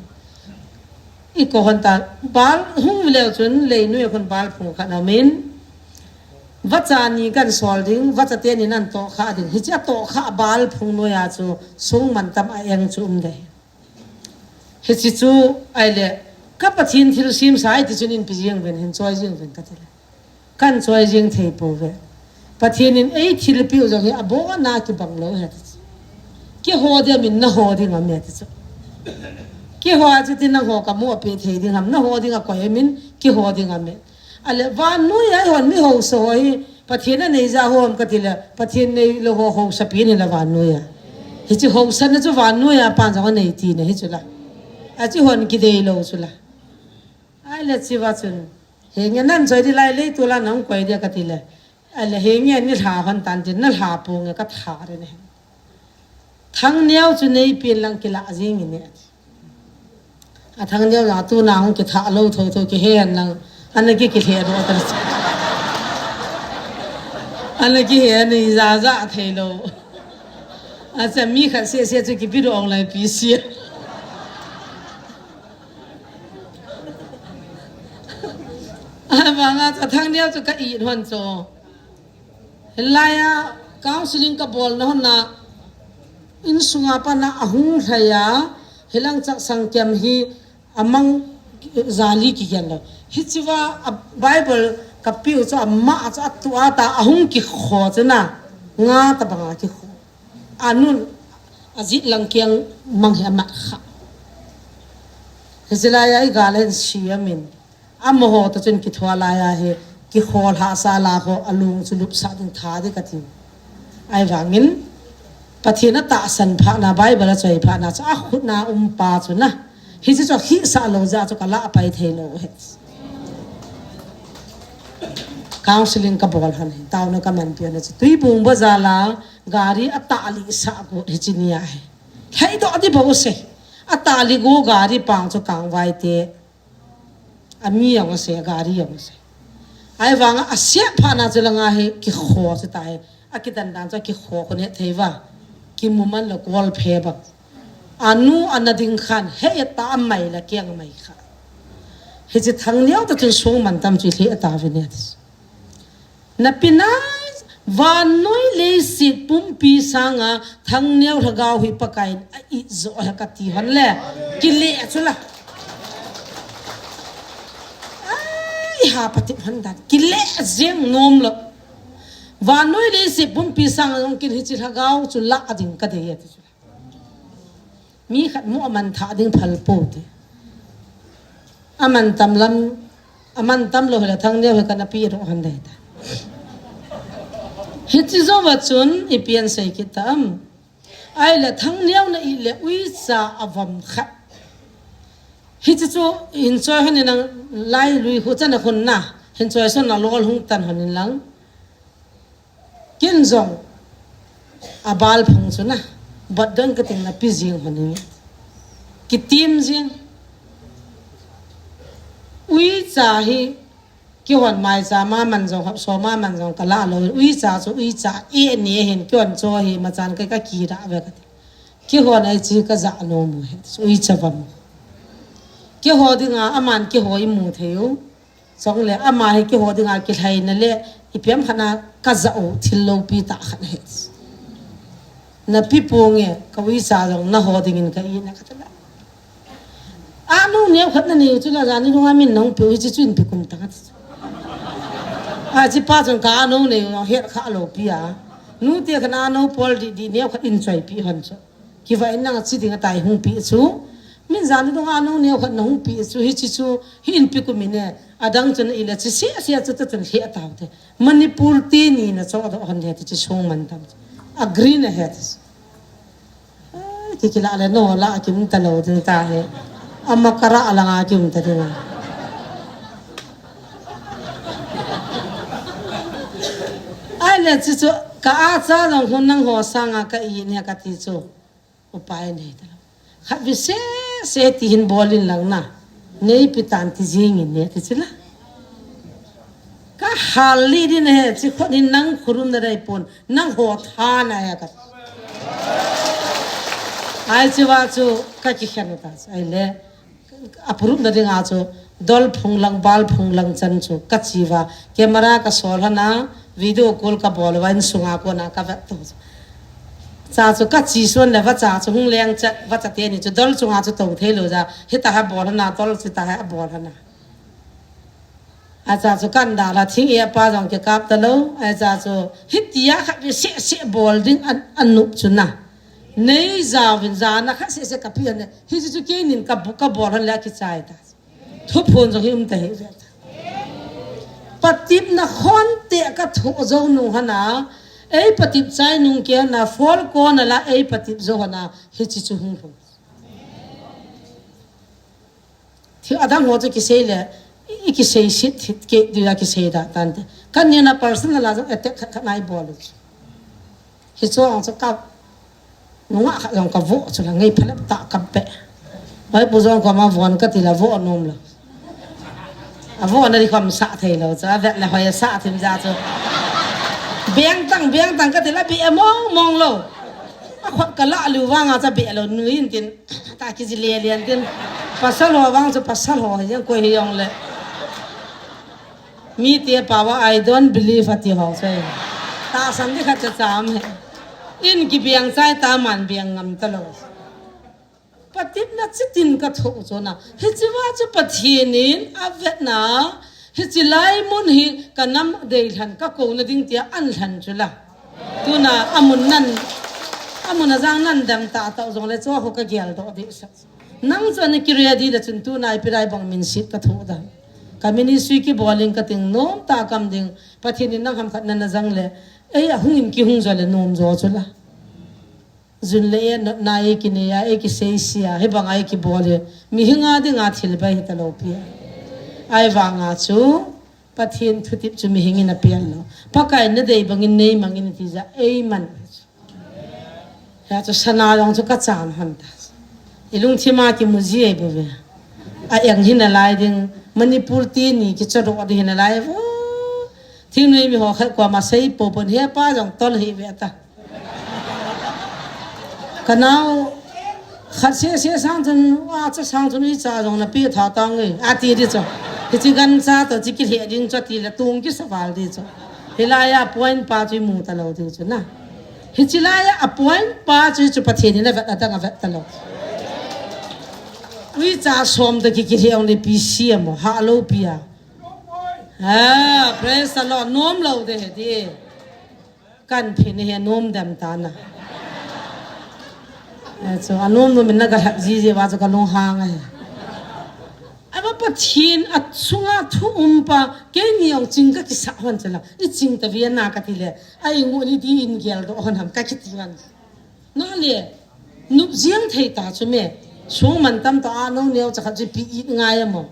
I ko hon ta, bal hung leu chun leinoi a khun bal phung khat aumin. Vacha ni kan sol ding, vacha teni nan tohkha ding. Hiche atohkha bal phung noiya chu song mantam a-eng chu um ding. Hiche chu ahile, ka Pathen thilsem sa ahi ti chun in pi jeng uvin, hin choi jeng uvin kati le. Kan choi jeng thei pouve. Pathen in ei thilpeh u jong hi abona kibang lou ahi ti chu. Kiho ding amin, naho ding amin ti chu. Kiho a chu ti nangho kamu ape thei ding ham, naho ding akoi amin, kiho ding amin. Ahile, vannoi a eihon mi hausa ho hi, Pathen anei ja hom kati le, Pathen neilou ho hausa pen hile vannoi a. Hiche hausa na chu vannoi a pan jong anei tina hi chu la. Achu hon kidei lou chu la. Ahile chua chun, henge nan choi ding lai lei tu la nang koi dia kati le. Ahile henge nilha hon tan tin, nalha ponge ka tha re ne. Thangneo chu nei pen lang kila jing in e ati. A Thangneo jong tuna hung kitha lou thotho kihen lang. Ana ki kilhe doh ta. Ana kihe ni jaja thei lou. Acha mi khat seh seh chu kipi doh ong lai pi sia. Ahivanga chu Thangneo chu ka it hon chu. Hilai a counseling ka bolna hon a, insunga pat a ahung lhai a, hilang chaksang kem hi amang jali kigel lou. Hichea a Bible ka piu chu ama chu atu ata ahung kikho chu na, nga tabanga kikho. Anun ajit lang kiang mang hi amat kha. Hichelai a i gal hen siamin. Amaho toh chun kithoa lai ahi, kihol hahsa la ho, alung chu lupsah ding tha ding kati. Ahivangin, Pathen atahsan phat na, Bible achoi phat na, chu akhut na um pa chu na. Hiche chu akhisah lou jeh a chu kalah pai thei lou ahi. Counseling kabol hon ahi, taona kamanpi hon ahi chu. Tuibung bazar a gari atah lih sah got hiche ni ahi. Lhaidoh ding bou asei. Atah lih got gari pang chu kangvai te. Ami jong asei, gari jong asei. Ahivanga asei phat na chu langa hi kikho chu tai. Akidan dan chu kikho khu neh thei va. Kimu man lou kol phe bang. Anu ana ding khan, he ta mai la kiang mai kha. Hiche Thangneo toh chun song mantam chu lheh tauvin ahi. Napi nai, vannoi leiset pumpi sanga Thangneo lhagao hi Pakaiyin a-it joh ahi kati hon le. Kile chu la. Ai, ha pati hon dan. Kile jeng nom lou. Vannoi leiset pumpi sanga jong kin hiche lhagao chu la ding kadei ati chu la. Mi khat mu aman thah ding phal pou te. Aman tam lam, aman tam lou hile Thangneo hi kana pi ro han dei ta. Hiche jouva chun ipi asei kit tam. Ahile Thangneo na it le uicha avom khat. Hiche chu hin choi hon in lang lai lui hu chan a hun na. Hin choi son na lol hung tan hon in lang. Ken jong abal phung chu na, bot dang kating na pi jing hon in. Kitim jing. Uicha hi, kihon maicha ma man jong, hop so ma man jong, kala lou. Uicha chu, uicha e ni hin, kihon cho hi, machan kai ka kira ve kati. Kihon ai chi kaja nom u he. Uicha vam. Kiho dinga, aman kiho imu thei u. Chule ama hi kiho dinga kilhaina le ipi ham khat na kaja u thil loupi tah khat ahi. Napi ponge, ka uicha jong naho dingin ka it na kati la. Anu neo khat nanei u chu la jani nunga min nahung pe u hiche chu in pe kum tang ati chu. Achi pa chun ka anu nei u het kha lou pi a. Nute khat anu pol di di neo khat in choi pi hon chu. Kivah in nang chi ding atai hung pi chu. Min jan dong a nung neo khat na hung pi chu, hichi chu, hi inpi kum in e. Adang chun ila chi se se chu ta chun lheh tau te. Manipur te ni na cho do hon le ti chi sung man tam. A green a het. Ai, ki kila le no la kim ta lo ding ta he. Ama kara alanga kim ta ding. Ai le chi chu ka a cha long hun nang ho sanga ka i ne ka ti chu. Upai nei ta lo. Khat vi se se ti hin bol in lang na. Nei pi tan ti jing in ne ti chi la. Ka hal li din he, chi khot hin nang khurum na dai pon, nang ho tha na he ka. Ai chi va chu ka ki khen ta, ai le. A purup na ding a chu, dol phung lang, bal phung lang chan chu, ka chi va. Camera ka sol hana, video call ka bol va, in sunga ko na ka vet to. Cha chu ka chi suan le va cha chu hung leng cha, va cha te ni chu dol chunga chu to thei lo ja. Hi ta ha bol hana, dol chi ta ha bol hana. A cha chu kan da la thing e pa jong ke kap ta lo. A cha chu hi ti a khat vi se se bol ding an, an nup chu na. Nei ja vin ja na khat se se ka pi an ne. Hi chu chu ke nin ka bu ka bol han le ki chai ta. Thu phun jong hi um ta hi ve ta. Patip na khon te ka thu jo nu hana. Ei patip chai nung ke na fol ko na la ei patip jo hana. Hi chi chu hung hung. Thil adang ho chu kisei le, i kisei sit thit ke, dia kisei da tan te. Kan ni na personal la jong attack khat khat nai bol u chu. Hi chu ang chu ka, nunga khat jong ka vo chu la ngai phalap ta ka pe. Mai pu jong ko ma von ka ti la vo nom la. A vo na ri kham sa thei lo chu, a vet le hoi sa thim ja chu. Beng tang, beng tang ka ti la bi e mong mong lo. A khot ka la lu vanga cha be lo nu in tin. Ta ki ji le lian tin. Pasal ho vang chu pasal ho hi jeng koi hi jong le. Mi te pa va, "I don't believe," a ti ho se. Ta san di khat cha cham he. In ki biang chai ta man biang ngam ta lo. Patip na chitin ka tho chu na. Hi chi va chu Pathian in a vet na. Hi chi lai mun hi ka nam dei lhan ka ko na ding tia an lhan chu la. Tuna amun nan, amun a jang nan dam ta ta jong le chu ho ka gel do di sa. Nang chu ani ki ready le chun tuna ipi lai bang min sit ka tho da. Ka ministry ki bol in ka ting nom ta kam ding. Pathian in nang ham khat nan a jang le. Ei a hung in ki hung jo le nom jo chu la. Jun le e notna e kinei a, e kisei sia, hi banga e kibol e. Mihinga dinga thil bai hi ta lo pi. Ai vanga chu, Pathian thutip chu mihing in a pian lo. Pakai na dei bangin nei mangin ti ja, ei man. Hia chu sana jong chu ka cham han ta. I lungthim a kimu ji ei bo ve. A eng hin a lai ding, Manipur ti ni ki chado di hin a lai vo. Thingnoi mi ho khat ko ma sei po pon he pa jong tol hi ve ta. Ka nau khat se se sang chun, a cha sang chun i cha jong na pi tha tang e. A ti di cho. Hi chi gan cha to chi ki lhe ding cho ti la tung ki sa val di cho. Hi lai a point pa chu i mu ta lo di cho na. Hi chi lai a point pa chu chu Pathian in a vet a dang a vet ta lo. Ui cha som to ki ki lhe ong ni pi si mo ha lo pi a. Ah, praise the Lord. Nom lo de he di. Kan phin hi nom dem ta na. Eh, chu a nom nom in na ka lhap ji ji va chu ka lung hang a hi. A va Pathian a chunga thu um pa, keini ong ching ka kisa hon chala. I ching ta via na ka ti le. A i ngu ni ti in gel do hon ham ka ki ti van. Na le, nup jiang thei ta chu me. Sung man tam ta a no neo cha khat chu pi it ngai a mo.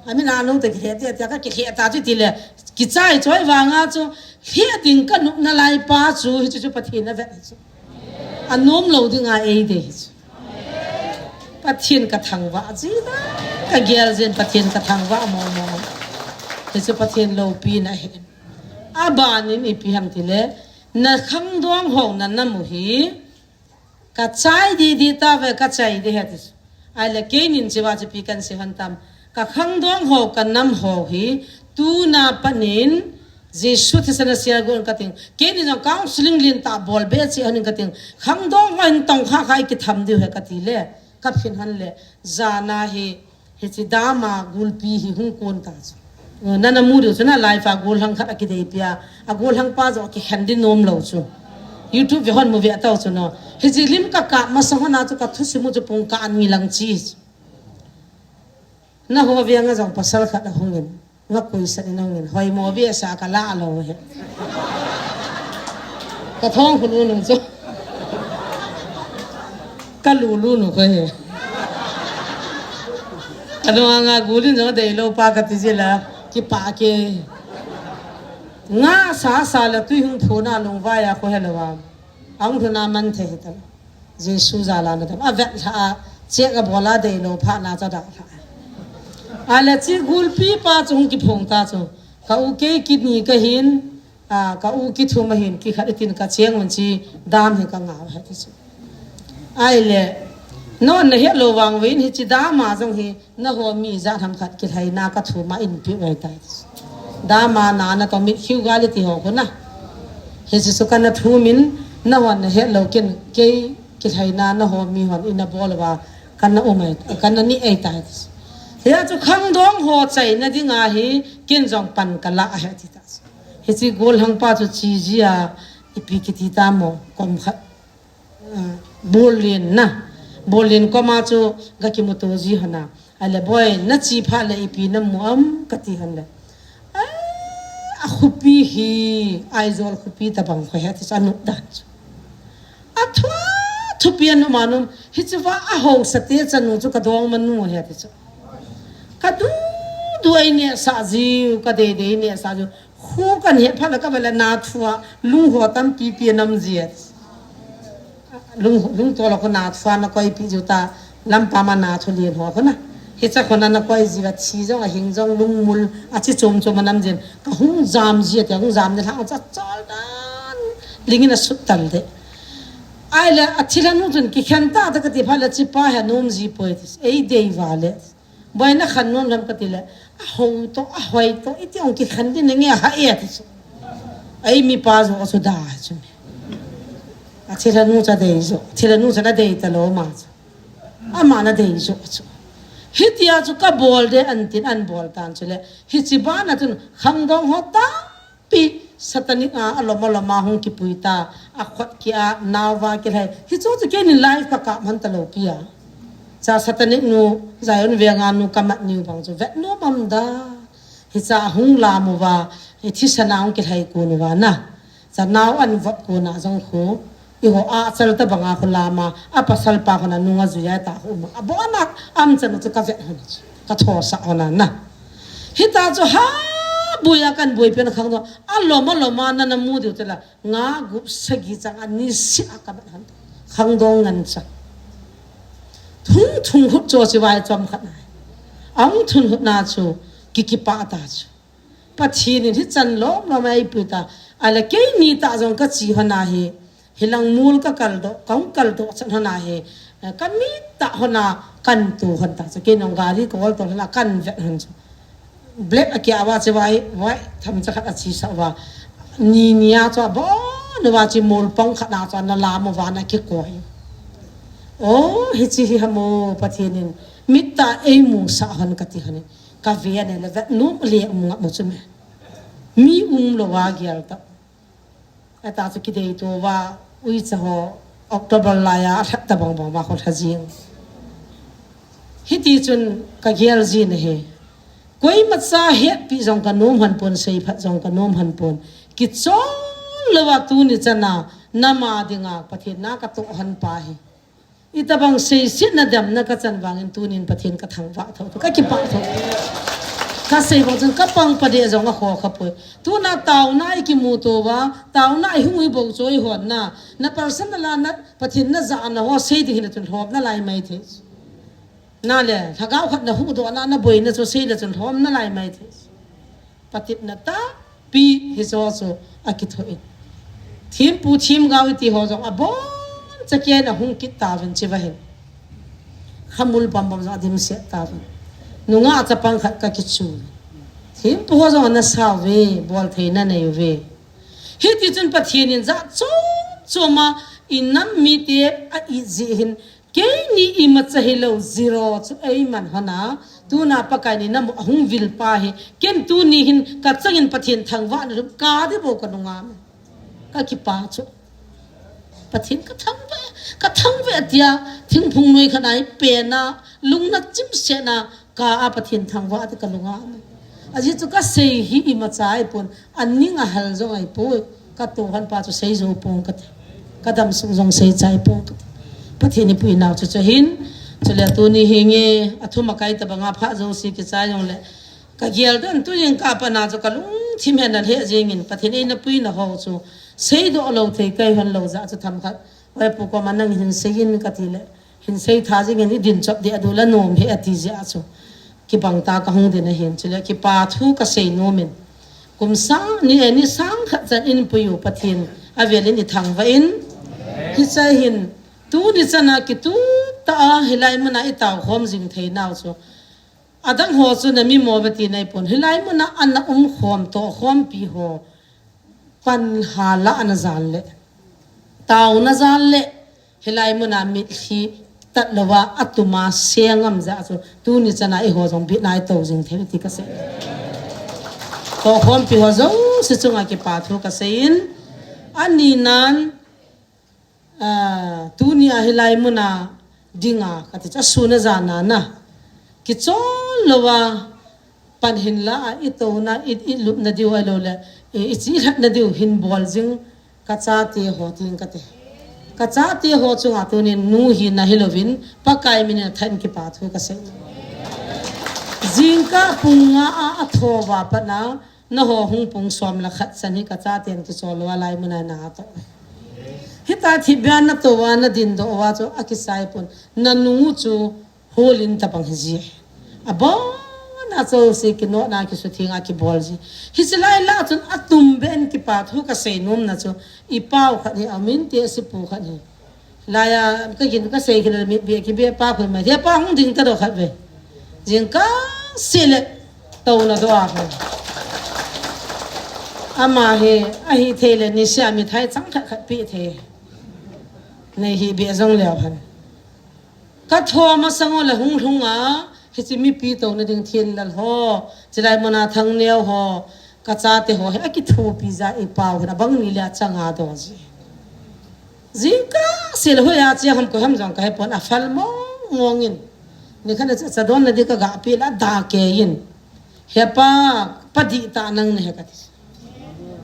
A min a no te ki he te te ka ki he ta chu ti le. Ki chai choi vanga chu he ding ka nup na lai pa chu hi chu chu Pathian a vet hi chu. A nom lo ding a ei de hi chu. Pathian ka thangvah ji da. Ka gel jin Pathian ka thangvah mo mo. Hi chu Pathian lopi na hi. A ban in ipi ham ti le. Na khangdong ho na na mu hi. Ka chai di di ta ve, ka chai di he ti. Ai le keinin chiva chi pi kan si han tam. Ka khangdong ho, ka nam ho hi, tuna panin, Jesu thisen a sia gon ka ting. Keinin jong counseling lin ta bol be chi hanin ka ting. Khangdong ho in tong kha kha i ki tham diu he ka ti le. Ka phin han le. Jana hi, Hichi dama gulpi hi hung kon ta chu. Nana mu diu chu na live a gulhang khat a kidei pia. A gulhang pa jo ki khen di nom lo chu. YouTube ve hon mu ve a tau chu no. Hichi lim ka kap masa hon a chu ka thusim u chu pung ka ani lang chi. Naho veng a jong pasal khat ahung in. Nga kuisat in ahung in. Hoimo vesa ka la lou he. Ka thong khulu nung chu. Ka lulu nu ko he. Ka nung anga gulin jong dei lou pa ka ti jila. Kipa ke. Nga sa sa la tui hung phuna lungvai a ko he lou a. Ahung lhuna man thei hitam. Jesu jal a na dam. A vet lha a, chek a bol a dei lou pha na cha dah lha. A le chi gulpi pa chu hung kiphong ta chu. Ka u kei kit ni ka hin, a, ka u kithum a hin, kikhat itin ka cheng un chi dam hi ka ngau he ti chu. Ai le, non na het lou vang vin hi chi dam a jong hi, Naho mi jat ham khat kilhaina ka thum a in pi vai tai. Dam a na na ka mit khiu gali ti ho ko na. He si su ka na thum in naho na het lou kin kei kilhaina naho mi hon in a bol va ka na um ai, ka na ni ai tai. He a chu khangdong ho chai na ding a hi kin jong pan ka la a he ti ta. He si gol hang pa chu chi ji a ipi kiti ta mo kom khat. Ah, Berlin na. Berlin koma chu ga kimuto ji hana. Ale boy, na chi pha le ipi na mu am ka ti han le. Ai, a khupi hi, Aizawl khupi tabang kho he ti chu a nup dan chu. A thua thupi a nup ma num, hi chu va a ho sa te chanu chu ka dong ma nu he ti chu. Ka du du ai ne sa ji, ka dei dei ne sa ji. Khu kan he pha le ka vela na thua, lung ho tam pi pi nam ji. Lung, lung to lo ko na thua na koi pi ju ta, lam pa ma na thu lien ho ko na. Hi cha ko na na koi ji va thi jong a hing jong lung mul a chi chom chom a nam jin. Ka hung jam ji a te hung jam ne hang cha chol dan. Ling in a sut tal de. Ai le a thil a nu chun ki khen ta ta ka ti pha le chi pa he nom ji poi tis. Ei dei va le. Boy na khan nom lam ka ti le, a ho to, a hoi to, iti ong ki khan din nge ha e ti chu. Ai mi pa jo chu da chu. A thil a nu cha dei jo, thil a nu cha na dei ta lo ma chu. Ama na dei jo chu. Hitia chu ka bol de an tin an bol tan chu le. Hi chi ba na tun khang dong ho ta Pi satanic a, a lom a lom a hung kipui ta, a khot ki a, nau va kilhai. Hi chu chu kei ni live ka kap man ta lo pi a. Cha satanic nu, Zion veng a nu ka mat niu bang chu vet nu mam da. Hi cha hung la mu va, hi thi sa na hung kilhai ku nu va na. Cha nau an vot ku na jong khu. I ho a chal ta banga khu lama, a pasal pa khu na nunga zuya ta khu ma. A bo na am chan chu ka vet hon chu. Ka tho sa hon na. Hita chu ha buya kan bui pen khang do. A loma loma na na mu diu tela. Nga gup sagi chang a ni si a ka vet hon. Khang do ngan cha. Thung thung hut cho chi vai chom khat na. Ang thun hut na chu ki ki pa ta chu. Pathen in hi chan lom lom ei pui ta. Ala kei ni ta jong ka chi hon a hi. Hilang mul ka kal do, ka hung kal do chan hon a hi. Ka mi ta hon a kan tu hon ta. Cha kei nong gari ka ol to hon a kan vet hon chu. Black a kia wa che wai, wai tham cha khat a chi sa wa. Ni ni a cha bo, ni wa chi mul pong khat na cha na la mo wa na ki koi. Oh, hi chi hi ha mo Pathen in. Mit ta ei mu sa hon ka ti hon. Ka ve ne le vet nu le mu nga mu chu me. Mi um lo wa gial ta. Ata chu kidei to va, ui cha ho, October lai a, a lhat ta bang bang va ho lha jing. Hiti chun ka gel ji na he. Koima cha het pi jong ka nom han pon, sei phat jong ka nom han pon. Ki chol lo va tu ni chana, na ma dinga, Pathen na ka to han pa he. Itabang seisetna damna ka chan vangin tunin Pathen ka thangvah tho, ka kipah tho. Ka sei bang chun ka pang pa deh jong a kho kha poi. Tuna tauna i kimu to va, tauna i hung i bou choi hon na. Na personal a na Pathen na ja na ho sei ding hi na chun lhom na lai mai thei. Na le, lhagao khat na hu do na, na boi na chu sei le chun lhom na lai mai thei. Patepna tampi hi jo chu a kithoh in. Thempu themgao iti ho jong abon chakia in ahung kit tauvin chiva hin. Khamul bam bam jong adim set tauvin. Nungah chapang khat ka kichu. Thempu ho jong ana sau ve, bol theina nei uve. Hiti chun Pathen in jat chom chom a i nam mite a it jeh hin Keini imacha hilou, zero chu eiman hon a, tuna Pakai ni namu ahung vil pa hi, ken tuni hin ka changin Pathen thangvahna lum ka ding bou ka nunga me. Ka kipah chu. Pathen ka thangvah, ka thangvah tia, thingphung noi khat a hi pena, lungna chimsetna, ka a Pathen thangvah ati ka lunga. Ajeh chu ka sei hi imacha ahipon, aning ahal jong ahipoi, ka tohhan pa chu sei jou pong kate, ka damsung jong sei chai pong kate. Pathen in eipui nau chu chu ahin, chule tuni hinge, athum akai tabanga pha jouse kichai jongle, ka gel dan tuin ka pana chu ka lungthim hen alheh jengin, Pathen in eina puina ho chu seidoh lou thei ka hihon lou jeh chu themkhat, Oi Pu koma nang hin seiyin kati le, hin sei tha jengin, idin chop deh a dul anom e ati jeh chu kibang tah a ka hung din ahin, chule kipa thu ka sei nomin. Kum sang ni, eh, ni sang khat chan eipui u Pathen avelin ithangvah in, hiche hin tuni chana kitup tah a hilai muna itao khom jing thei nau chu, adang ho chu na mimo uve ti nahi pon. Hilai muna ana um khom, toh khompi ho, pan hala ana jan le, taona jan le, hilai muna mitlhi tat louva atuma seng ngam jeh chu, tuni chana eiho jong bitna ito jing thei ti ka sei. Toh khompi ho jouse chunga kipa thu ka seiyin, ani nan, Ah, tuni a hilai muna dinga, kati chu asun ajan a na, kichol louva, pan hin la a, itouna, i, ilupna diu ahilou le, i, ichi lhatna diu hin bol jing ka chate ho tin kate. Ka chate ho chunga tunin nu hina hilouvin, Pakai minin athah in kipa thu ka sei. Jingkah pung nga a, athouva pat na, Nangho hung pung som le khat chan hi ka chaten kichol uva lai muna na toh. Hitia thipbeh a natou uva nadindoh uva chu akisai pon. Nanu chu holin tabang hiji. Abon a chonse kinotna kisutheng a kibol ji. Hiche lai lah chun atumbeh in kipa thu kasei nom na chu. Ipau khat hi amin Tehsi pu khat hi. Laiya, ka gin kasei kit le mitbeh kibeh pa khu mai. Hepa hung ding tadoh khat ve. Jingkah seh le touna doh a khu. Ama hi, ahithei le niseh a mithai chang khat khat peh thei. Nei hih beh jong leu hen. Ka thou masang u le hung lhung a, hiche mipi touna ding thenlal ho, chulai muna Thangneo ho, ka chate ho hi akithopi jeh a ipau hin abang ni le achang a doh ji. Jingkah seh le hoiya che ham koi ham jong kahe pon, aphal mong mong in. Nikhat a cha, cha donna ding kaga pe le ada kei in. Hepa, pa dihtah nang nahi kati.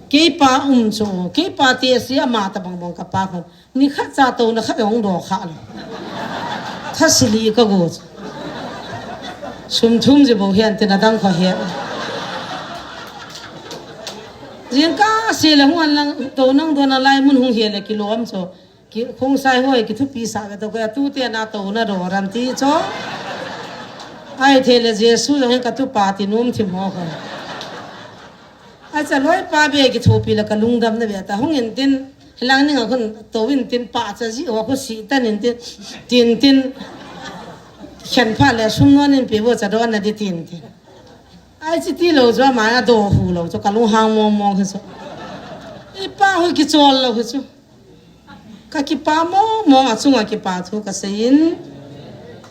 Keipa um chu, keipa Tehsi ama tabang bang kapa khun. Nikhat cha touna khat hung doh kha lou. Thasili kago chu. Sum thum ji bou hen tin adang kho he. Jingkah seh le hung an lang touna donna lai mun hung he le kilom chu. Ki, Khongsai hoi kithupi sah ve to, ka tute na touna doh ran ti chu. Ahithei le Jesu jong hin katupa ti nom thim ho kho. Acha loipa beh kithopi le kalungdam na beh ta hung in tin, hilang ning a khun tou in tin pa cha ji ho khu sih tan in tin, tin tin, khen pha le sum non in pe bou cha donna ding tin tin. Ai chi ti lou chu ama a doh hu lou chu kalung hang mong mong hi chu. Ipa hu kichol lou hi chu. Ka kipa mong mong a chunga kipa thu kasei in.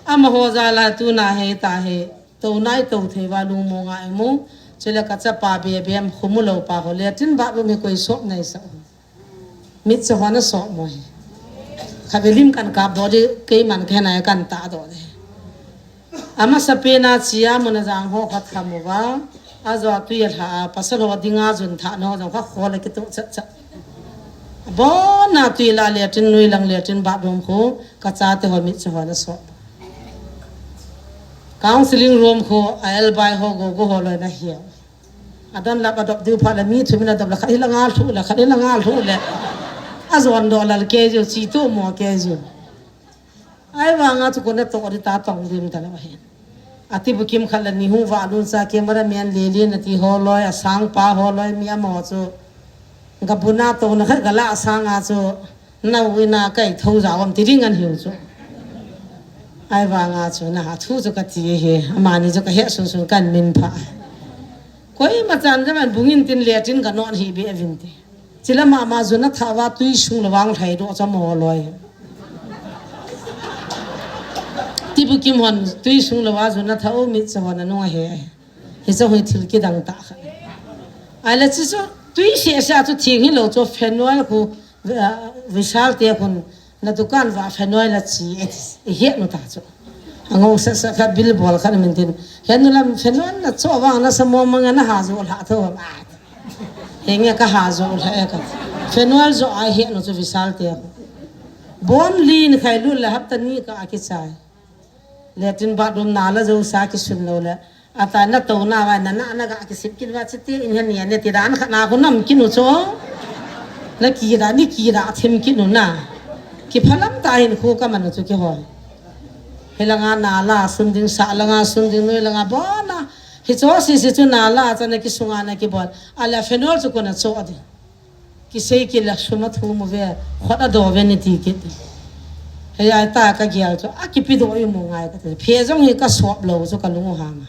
Amaho jal a tuna hi ta hi. Touna itou thei uva lungmong a imu. Chule ka chapa Bebem khu mu lou pa ho le tin ba bu mi koi sop nai sa. Mitcho ho na sop mo hi. Khatvei lim kan kap doh ding keiman khen a kan ta doh ding. Amasapen a chia muna jang ho khat khamu va. Ajo a tui alha a, pasal ho dinga jun thah na ho jong kha khol a kitoh chat chat. Abon a tui la le tin nui lang le tin ba dom khu, ka chate ho mitcho ho na sop. Counseling room khu, a elbai ho gogo ho loi na hiau. Adon lap adop diu phat le mi thum in adop le khat hi la ngal thu le, khat hi la ngal thu le. Ajon doh lal kei jiu, chi tu mo kei jiu. Ahivanga chu kona toh ding ta tong dim ta lou ahi. Ati bukim khat le ni hu va lun sa camera man le le na ti ho loi, asang pa ho loi mi amaho chu. Ga buna touna khat ga la asang a chu. Nau ina kai thou ja om ti ding an hiu chu. Ahivanga chu na ha thu chu kati hi. Amani chu kahe sun sun kan min pha. Koima chan jong an bungin tin le tin ga non hi be vin ti. Chila mama jun athah uva tui sung le vang lhai doh cha mo loi. Tibukim hon tui sung le va jun athah u mitcho hon anung ahe. Hiche hui thil kidang tah kha. Ahile chi chu tui seh seh a chu thing hilou chu phenol khu Vishal te khun, na dukan uva Phenol a che e, i het nu ta chu. Angong sa sa khat bil bol khat min tin. Henu lam Phenol na cho vang na sa mo manga na ha jo lha tho ma. Henge ka ha jo lha e ka. Phenol jo a het nu chu Vishal te khun. Bom lin khai lu la hapta ni ka a kichai. Latrine bathroom na la jo sa kisun lo le. Ata na to na vai na na na ga kisip kin va chiti in hen ni ne ti dan kha na ko nam kinu cho. Na ki da ni ki da thim kinu na. Ki phalam ta hin khu ka man chu ki hoi. Helanga na la sun ding sa langa sun ding noi langa bona. Hi cho si si chu na la cha na ki sunga na ki bol. Ala Phenol chu ko na cho di. Kisei kila suma thu mu ve, khot a do ve ni ti kit. He ai ta ka gial chu, a kipi do i mu ngai ka ti. Phe jong hi ka sop lo chu ka lung u hang.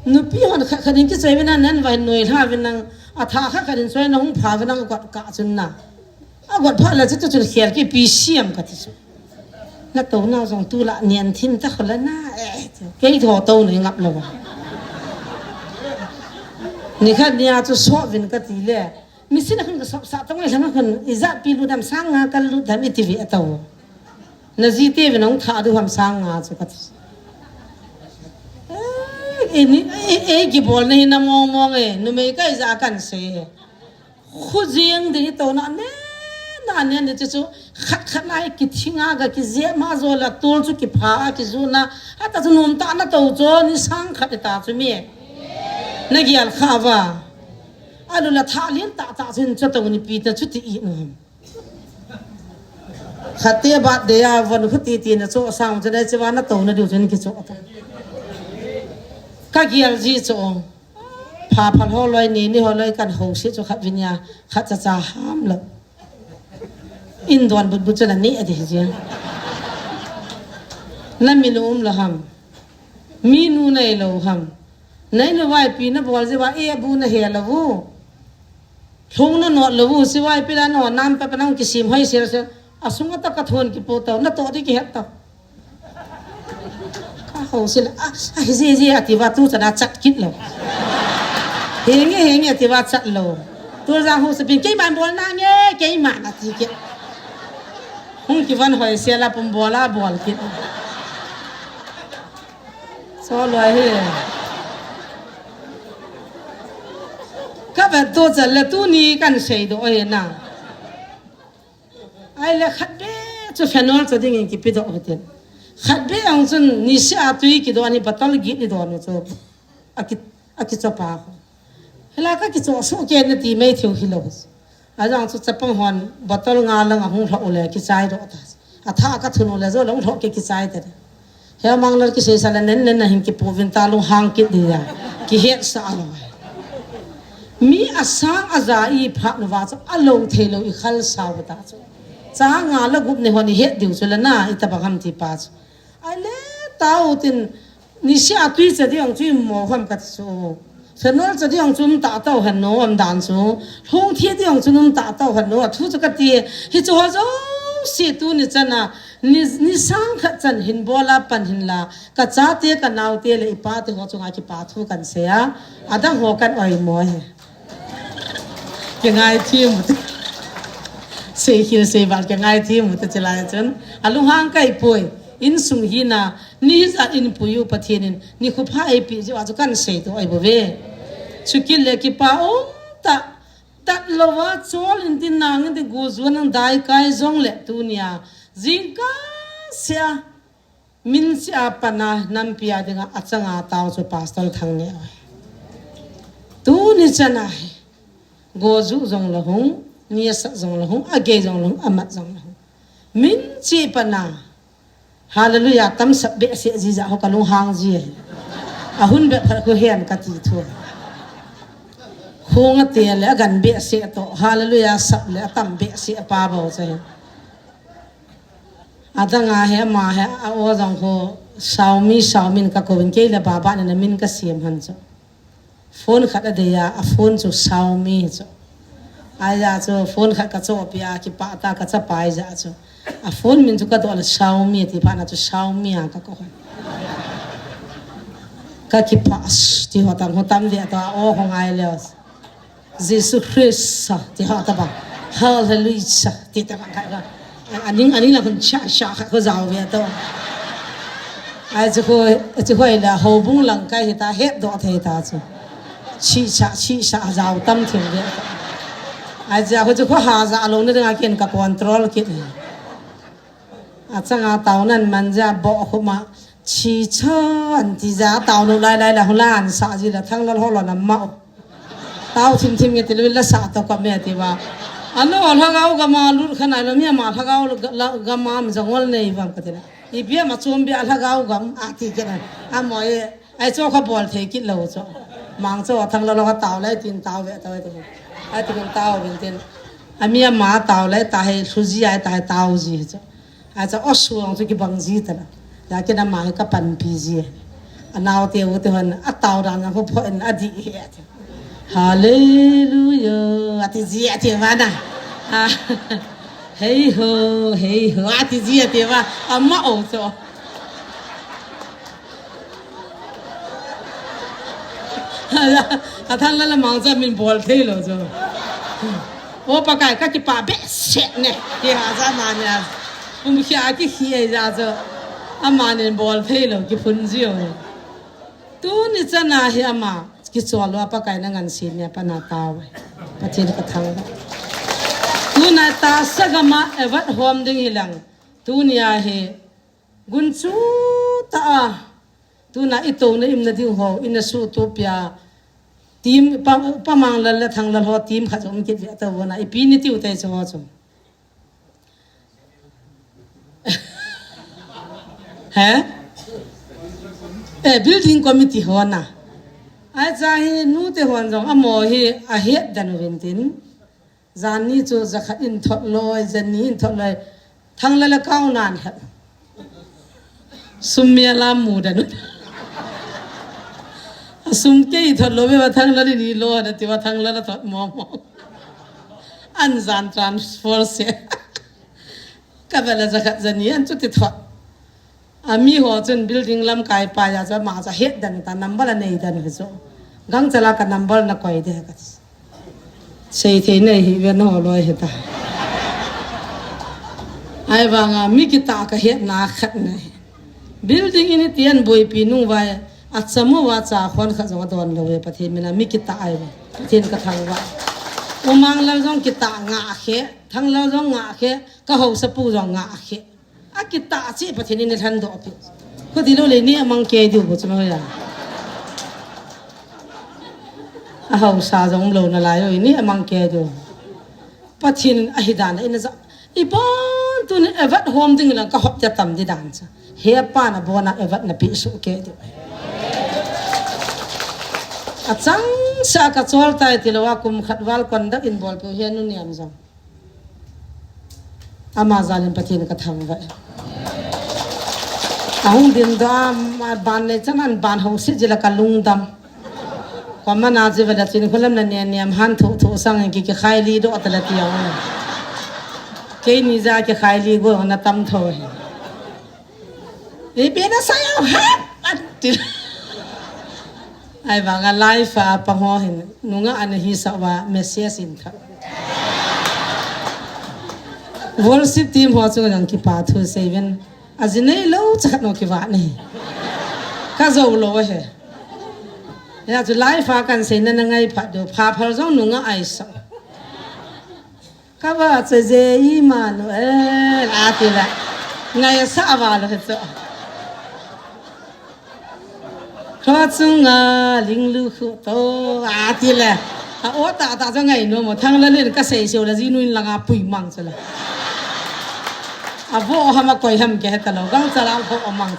Nupi hon kha kha din kichai ve na nan vai noi hla ve nang, a tha kha kha din choi na hung pha ve nang kot ka chun na. A kot pha la chu chun khel ki pi siam ka ti chu. Na to na jong tu la nian thin ta khola na, eh, kei tho to nei ngap lo. Ni khat nia chu sop vin ka ti le. Misin a khun ka sop sa tong ai lhang a khun, i ja pi lu dam sang nga kal lu dam i ti ve a tau. Na ji te ve nong tha du ham sang nga chu ka ti. Eh, e ni, e, e ki bol na hi na mong mong e, numei ka i ja kan se. Khu jing ding i to na ne, na ne ni chu chu, khat khat na i ki thinga ga ki je ma jo la tol chu ki pha ki ju na, a ta chu num ta na to cho ni sang khat i ta chu mi. Na gial kha va. Alu la tha lin ta ta chin cho to ni pi ta chu ti i no. Khat te ba de ya von khu ti ti na cho sang chu na chi va na to na diu chin ki cho ta. Ka gial ji cho. Pha pha ho loi ni ni ho loi kan ho si chu khat vin ya khat cha cha ham lo. In don but but chu na ni a di ji. Na mi nu um lo ham. Mi nu nei lo ham. Nei nu vai pi na bol ji va e bu na he lo vu. Lhung na not lo vu si vai pi la no nam pa pa nang ki sim hoi sel sel. A sung a ta ka thon ki po tau na to di ki het tau. Ka ho sel a a hi ji ji a ti va tu cha na chat kit lo. Henge henge a ti va chat lo. Tu ja ho se bin kei man bol na nge kei man a ti kit. Hung ki van hoi sel a pum bol a bol kit. So loi hi. Ka va to cha le tu ni kan sei do e na. Ai le khat be chu Phenol cho ding in ki pi do ho tin. Khat be ang chun ni si a tui ki do ni bottle gi ni do no cho. A ki a ki cho pa ho. Hela ka ki cho su ke na ti mai thiu hi lo. A jang chu chapang hon bottle nga lang a hung hlo le ki chai do ta. A tha ka thun le jo long hlo ke ki chai ta. He mang lal ki sei sa la nen nen na hin ki pu vin ta lung hang kit di ya. Ki het sa lo. Mi a sang a ja i phat nu va chu a lo thei lo i khal sa va ta chu. Cha nga la gup ne hon i het diu chu la na i ta bang ham ti pa chu. Ai le tau tin ni si a tui cha di ang chu i mo ham ka ti chu. Phenol cha di ang chu um ta tau han no am dan chu. Hung thi di ang chu um ta tau han no a thu chu ka ti. Hi chu ho jo si tu ni chan a. Ni, ni sang khat chan hin bol a pan hin la, ka chate, ka naute le i pate ho chunga kipa thu kan sei a, adang ho kan oimo hi. Ka ngai thim u te. Sei khil sei val ka ngai thim u te chilai chun. A lunghang kai poi. Insung hi na, ni hi jat in puiu Pathen in, ni khu pha ei pi jiu a chu kan sei to ai bo ve. Chu kil le kipa um ta, tat lo va chol in tin nang in tin gu zuan nang dai kai jong le tu nia. Jingkah sia, min sia pana nampi a dinga a changa tau chu Pastor Thangneo. Tuni chana hi, goju jong la hung, niasa jong la hung, agei jong la hung, amat jong la hung. Min chi pana, Hallelujah, tam sap behseh ji ja ho ka lunghang ji. Ahun beh phat khu hen ka ti thu. Khung a te le agan behseh to. Hallelujah, sap le atam behseh pa bo che. Adang a he ma he a o jong khu Saumi, Saumin ka ko in kei le baba ne na min ka siam han cho. Phone khat a dei a, a phone chu Xiaomi chu. Ai ja chu phone khat ka cho pi a, kipa ta ka chapa ai ja chu. A phone min chu ka do la Xiaomi ti pha na chu Xiaomi a ka ko. Ka kipa ti ho tam ho tam ve ta o ho ngai le. Jesu Christ ti ho ta ba. Hallelujah. Ti ta bang khat ko. Aning, aning la khun cha cha khat ko jao ve to. Ai chu ko, chu ko la houbung lang kai hita, hetdoh thei ta chu. Chi cha, chi cha jao tam thim ve to. Ai chu ko chu ko ha ja lo na dinga ken ka control kit. Achanga taonan manja bo khuma chi chan ti ja taonu lai lai la hulan sa ji la Thanglal holo na ma. Tao thim thim nge ti lu la sa to ko me ti ba. Ano lhagao gama lut khanai lo mi ama lhagao gama am jangol nei bam ka ti la. I bia ma chom bia lhagao gam a ti ke na. Amo e ai cho kha bol thei kit lo cho. Mang cho Thanglal lo ka tao lai tin tao ve tao ve ti. Ai ti kun tao vin tin. Ami ama tao lai ta hei lhuji ai ta hei tao ji cho. Acha o suang chu kibang ji ta la. Lakin ama hi ka panpi ji. Anao te u te hon a tao dan a ho pho en a di he ati. Hallelujah. Ati ji ati vana. Ah, hei ho, hei ho. Ati ji ati va. Ama o cho. A Thanglal la mang cha min bol thei lo cho. O Pakai ka kipa behseh ne. Ki ha ja ma ne. Kum khia ki khi ai ja cho. Ama nin bol thei lo ki phun ji o. Tuni chana hi ama ki chol lo Pakai na ngan si ne pa na tao. Pathen ka thang. Tuna ta sagama evat hom ding hilang. Tunia hi gunchu ta a. Tuna i to na im na ding ho, i na su to pia. Team pa, pa Manglal le Thanglal ho team khat jong kit ve ta vona. I pi ni tiu te cho ho cho. He? Eh, building committee ho na. Ai cha hi nu te hon jong amo hi a het dan u vin tin. Jan ni chu jakhat in thot loi, jan ni in thot loi. Thanglal la kau nan het. Sum mi a lam mu dan. A sum kei thot lo ve va Thanglal ni lo na ti va Thanglal la thot mo mo. An jan transfer se. Ka vela jakhat jan ni an chu ti thot. A mi ho chun building lam kai pa ya cha ma cha het dan ta number a nei dan hi chu. Gangcha la ka number na koi de ka. Sei thei nei hi ve no loi hi ta. Ai vanga mi kita ka het na khat nei. Building ini tian boipi nung vai a chamu va cha khon khat jong a don lo ve Pathen mina mi kita ai ve. Pathen ka thang va. U Manglal jong kita nga khe, Thanglal jong nga khe, ka hausa pu jong nga khe. A kita chi Pathen in i lhan doh pi. Ko ti lo le ni amang ke diu bo chama ya. A hausa jong lo na lai oi ni amang ke diu. Pathen a hi dan in ja. I bon tu ni evat hom ding lang ka hop te tam di dan cha. He pa na bona evat na pi su ke diu. A chang sa ka chol tai ti lo a kum khat val kon dak in bol pu he nu niam jong. Ama jalin Pathen ka thangvah e. Ahung din doh a, ban nei chan an ban hou sit jila ka lungdam. Koma na ji vela chin khulam na ne niam han thu thu sang ki ki khai li doh tala ti ang. Keini ja ki khai li go na tam tho he. Ipi na sa ya ha. Ati. Ai vanga live a pa ho hin nunga ana hi sa va message in tha. Worship team ho chu jong kipa thu sei ven. A ji nei lo cha khat no ki va nei. Ka jo lo he. Ya chu live a kan sei na na ngai pha do pha phal jong nunga ai sa. Ka va che je Emmanuel, a ti la. Ngai sa a va lo he cho. Kho chunga ling lu khu to, a ti la. A o ta ta cho ngai no mo thang la len ka sei seo la ji nuin langa pui mang cho la. A vo ham a koi ham ke he ta lo, gang cha la vo mang.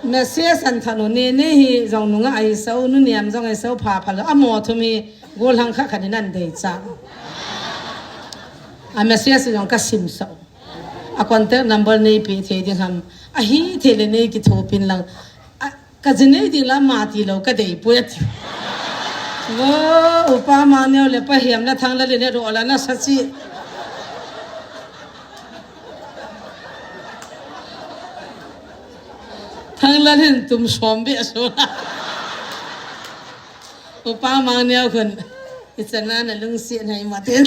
Message an tha nu ne ne hi jong nunga ai sau, nu niam jong ai sau pha pha lo. A mo thum hi Golhang kha kha ni nan dei cha. A message jong ka sim sa. A contact number nei pe thei ding ham. A hi thei le nei ki thopin lang. A ka ji nei ding la ma ti lo ka dei pui ati. Wo, upa ma neo le pa hiam na thang la le ne ro la na sa chi. Thang la hin tum som be so. Upa ma neo khun. Ichana na lungsi na imatin.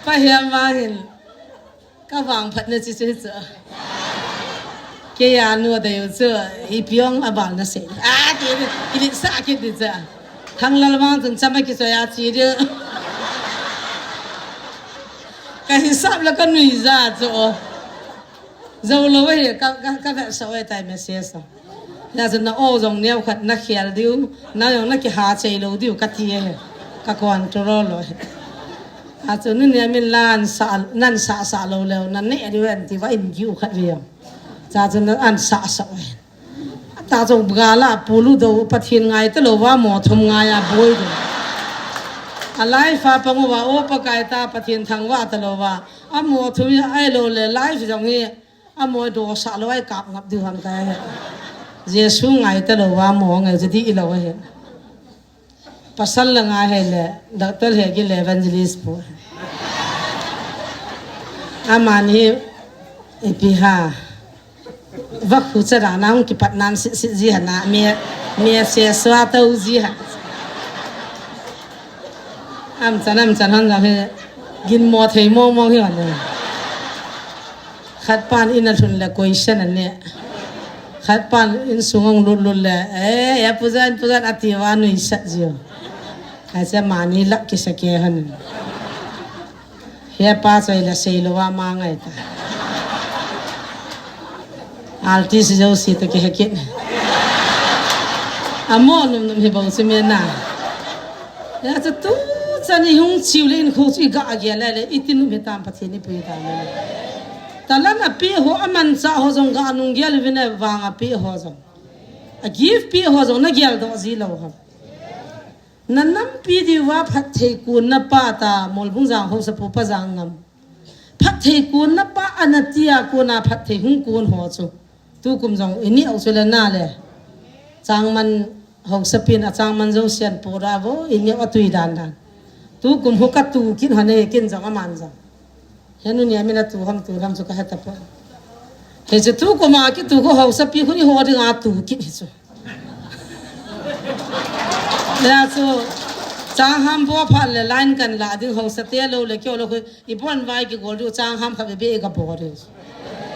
Pahiam ahin. Ka vangphat na chi chi chu. Kei a nu da yu chu. Ipi ong a bal na se. A ti ni. Ili sa ki di cha. Thang lal vang tun chama ki so ya chi di. Ka hisap la ka nui za chu. Zo lo e, ka, ka, ka vet sa e tai message sa. Ya chu na o zong neo khat na khel diu, na zong na ki ha chei lo diu, ka ti e. Ka control lo e. A chu nu nia min lan sa, nan sa sa lo leo, na ne diu en ti va in giu khat ve. Cha chu na an sa sa e. Ta chu gala pulu do Pathian ngai ta lo va mo thum ngai a boi do. A life a pangu va o Pakai ta Pathian thang va ta lo va. A mo thum ya ai lo le life jong hi a mo do sa lo ai kap ngap diu han kai he. Jesu ngai ta lo va mo ngai je di i lo he. Pasal la ngai he le doctor he ki le evangelist pu. Amani ipi ha. Vakhu chara na hung kipat nan sit sit ji hana me me se swa to ji ha. Am chan am chan han jam he gin mo thei mong mong hi han. Khat pan in a lhun le question a ne. Khat pan in sung ong lut lut le eh ya pujan pujan ati va nui sat ji. Ai se mani lak ki sa ke han. He pa choi la sei lo wa ma ngai ta. Artist jo si ta ke he kin. Amo num num he bau si me na. Ya chu tu chan i hung chiu le in khu chu i ga a ge le le i tin num he tam Pathian i pui ta le. Talan a pi ho a man cha ho jong ga nung gel vin a vang a pi ho jong. A gift pi ho jong na gel do ji lo ho. Na nampi diuva phatthei kunna pa ta, Molbung jang ho sapu pa jang ngam. Phatthei kunna pa ana tia kuna phatthei hung kun ho chu. Tu kum jong ini au chu le na le. Changman ho sapin a changman jo sian pu ra vo ini au tui dan dan. Tu kum ho ka tu kin ha ne kin jong aman jong. Henu ni amina tu ham tu ham chu ka heta po. He chu tu kuma ki tu ko hausa pi khu ni ho ding a tu ki ni chu. Ya chu chang ham bo pha le line kan la ding hausa te lo le kyo lo khu i bon vai ki gol du chang ham kha be be ka bo de.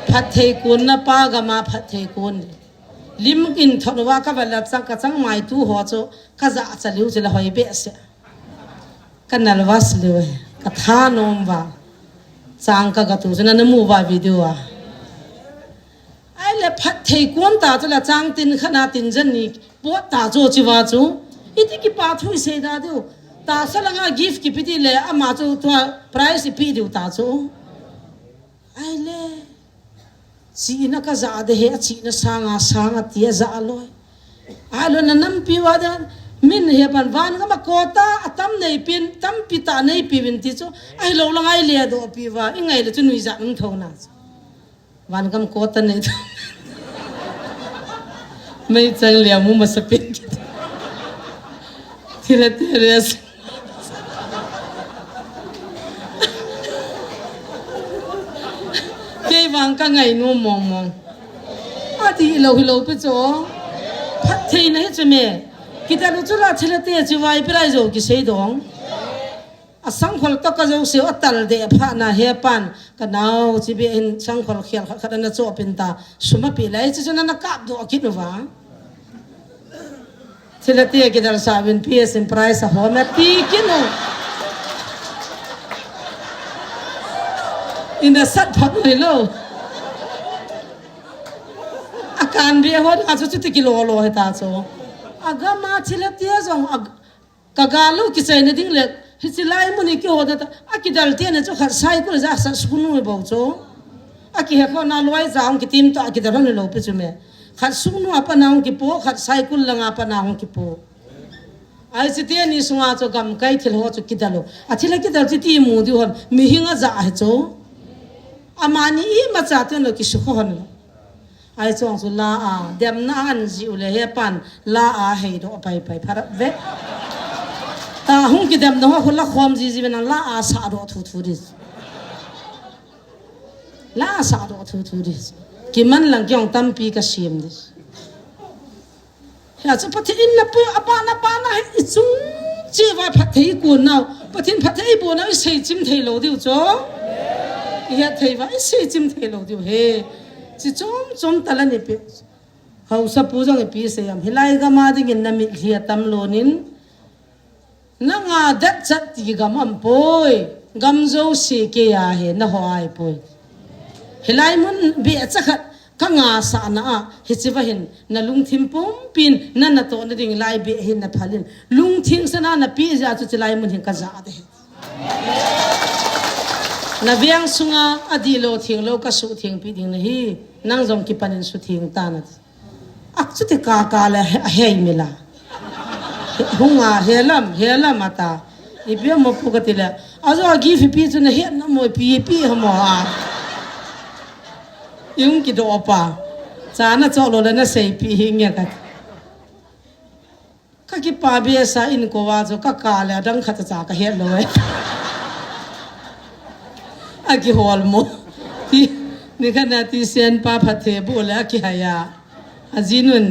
Phatthei kunna pa gama phatthei kun. Lim in thon wa ka va la chang ka chang mai tu ho chu ka ja cha liu chu la hoi be se. Ka nervous liu e, ka thanom va. Chang ka gatu chu na na mu va video a. Ai le phatthei kun ta chu la chang tin khana tin jan ni pot ta chu chi va chu. Iti kipa thui sei da diu. Ta sa langa gift kipi ti le ama chu tua prize ipi diu ta chu. Ai le. Chihna ka ja de he, a chihna sanga, sanga ti a ja loi. Ai lo na nampi va da, min he pan van gama kota, a tam nei pin, tampi ta nei pi vin ti chu. Ai lo lang ai le do pi va, i ngai le chu nui ja nung tho na chu. Van gam kota nei tho. Mei chang le mu masa pin. Thila te res. Kei vang ka ngainom mong mong. Ati lo hi lo pi chu. Phattheina hi chu me. Kidal u chu la thila te chu vai pi lai jo kisei dong. A sangkhol to ka jo seu a tal de pha na he pan ka nau chi be hin sangkhol khial khat khat na cho pin ta. Suma pi lai chu chu na na kap do kit nu va. Thila te kidal sa vin P S in prize a hom a ti kinu. Ina sat phak ni lo. A kan be ho a chu chu ti kilo lo he ta chu. A gama thila te jong a ka ga lo kichai na ding le. Hichi lai muni ki ho da ta. A kidal te na chu khat cycle ja sa sukunu bo chu. A ki he kho na loi ja hung kitim to a kidal hon lo pi chu me. Khat suknu a pa na hung kipo, khat cycle langa pa na hung kipo. Ai chi te ni sunga chu gam kai thil ho chu kidal lo. A thil a kidal chi ti mu diu hon, mi hing a ja he chu. Amani i ma cha te lo ki su kho hon lo. Ai chong chu la a, dem na an ji u le he pan, la a hei do pai pai pharap ve. Ta hung kidem na ho la khom ji ji ve na la a sa do thu thu di. La sa do thu thu di. Ki man lang kyong tampi ka sim di. Hia chu Pathian in na pu a pa na pa na he i chung Chi va phatthei i kun nau, Pathen phatthei i boh nau i seichim thei lou diu chu. I het thei va i seichim thei lou diu he. Chi chom chom tala ni pe. Hausa pu jong ipi sei am. Hilai gam a dingin na mitlhi a tam lon in. Nanga datchat ti gam am poi. Gam jouse kei a he na ho ai poi. Hilai mun beh cha khat ka nga sa na a. Hichi va hin na lungthim pumpin na na to na ding lai beh hin na phalin. Lungthim sa na na pi ja chu chi lai mun hin ka ja de. Na veng sunga a di lo thing lo ka su thing pi ding na hi. Nang jong kipanin su thing ta na. Ak chu ti ka ka le he, he mi la. Hung a he lam, he lam ata. I bia mo pu ka ti le. A jo a gi fi pi chu na he na mo pi pi ha mo a. Yung ki do pa. Cha na cho lo le na sei pi hi nge ka. Ka kipa bia sa in ko wa chu ka ka le dang khat cha ka het lo e. A kihol mo. Ti, ni khat na ti sen pa phatthei bu le a kihai a. A jinun.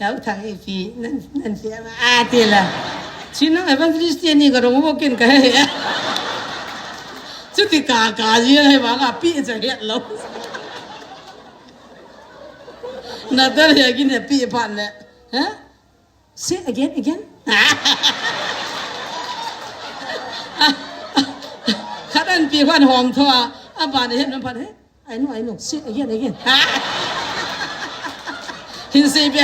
Yau thang ipi, nan, nan pi ma a ti la. Chinang evangelist ni ka rong bo kin ka he. Chuti ka ka ji he ba ka pi cha het lo. Na tar he kin he pi phat le. Ha? Say again, again. Khat an pi khan hom tho a, a ban he nam phat he. I know, I know. Say again, again. Hin sei be.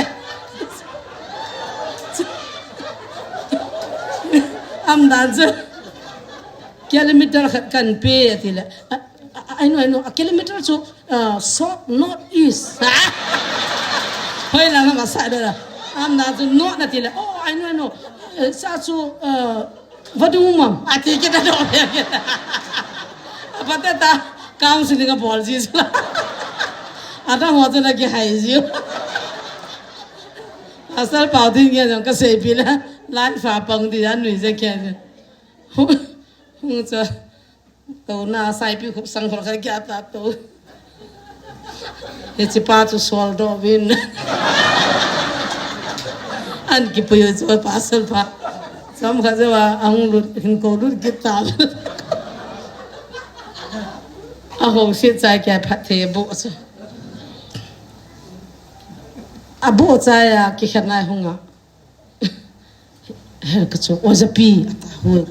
Am dan chu. Kilometer khat kan pe ati le. I, I know, I know. A kilometer chu, uh, south, north, east. Hoi la ma sa da. Am na chu north na ti le. Oh, I know, I know. Eh, sa chu, uh, vadung mam. Ati kita do. Apa ta ta counseling a bol ji. Ada ho chu na ki hai ji. Asal pau din nge jong ka sei pi la. Lai fa pang di an nui je ke. Hung, hung cha. To na sai pi khup sang khol kha kya ta to. Hichi pa chu sol do vin. An ki puyu chu pa sol pa. Sam kha je wa ang lut hin ko lut ki ta. A hong si chai kya phat the bo chu. A bo chai a ki khat nai hung a. Her ka chu, "O japi," ata hoi.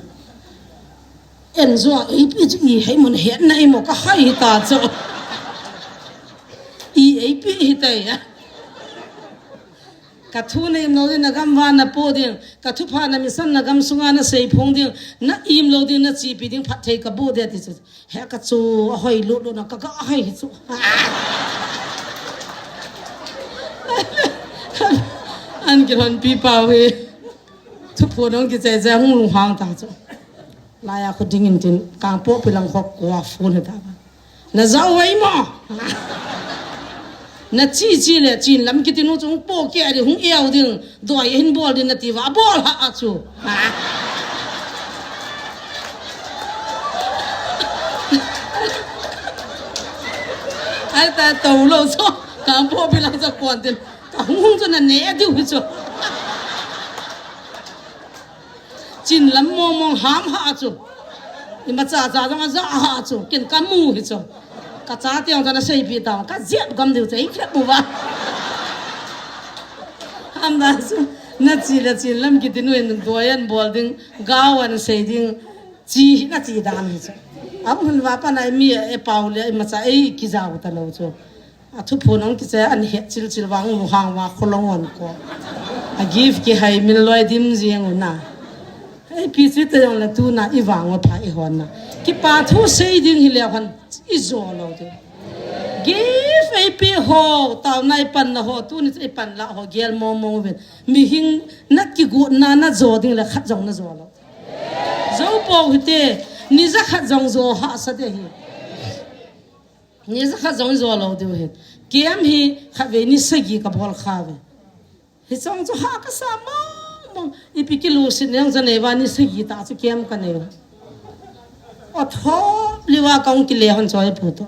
En jo, eipi chu i hei mo, het na i mo, ka hai hi ta chu. I eipi hi ta ya. Ka thu na im lo ding, na gam va na po ding. Ka thu pha na mission na gam sunga na sei phong ding. Na im lo ding, na chi pi ding, phat thei ka bo de ti chu. He ka chu a hoi lut lut na ka ka a hoi hi chu. An ki hon pi pau hi. Thu phu dong ki che che hung lung hang ta chu. Lai a khu ding in tin kang po pi lang khok kwa phun he ta ba. Na zau wai mo. Na chi chi le chin lam kiti nu chung po ke a di hung eu ding, doi hin bol ding na ti va, bol ha a chu. Ha. Ai ta to lo so, kam po pi lang sa kon tin, ka hung hung chu na ne a diu hi chu. Chin lam mong mong ham ha chu. Ima cha cha jong a ja ha chu. Ken ka mu hi chu. Ka cha tiang cha na sei pi ta. Ka jiat gam diu cha i khrep bu ba. Ham da chu. Na chi le chin lam kiti nu in doi an bol ding. Gao an sei ding. Chi hi na chi dan hi chu. Am hun va pa na mi e pau le ima cha ei ki jau ta lo chu. A thu phun ong kiche an het chil chil vang u hang va kholong on ko. A gift ki hai min loi dim jing u na. Ei pi chi te jong le tu na i vang u pha i hon na. Kipa thu sei ding hi le hon i jo lo de. Gift ei pi ho, tau nai pan na ho, tu ni ei pan la ho, gel mo mo vin. Mi hing na ki gu na na jo ding le khat jong na jo lo. Jo po hi te, ni ja khat jong jo ha sa de hi. Ni ja khat jong jo lo diu hin. Kem hi khat vei ni sagi ka bol kha ve. Hi chong chu ha ka sa mong mong. Ipi kilu sin neng ja nei va ni sagi ta chu kem ka nei. O tho li va kong ki le hon choi pu to.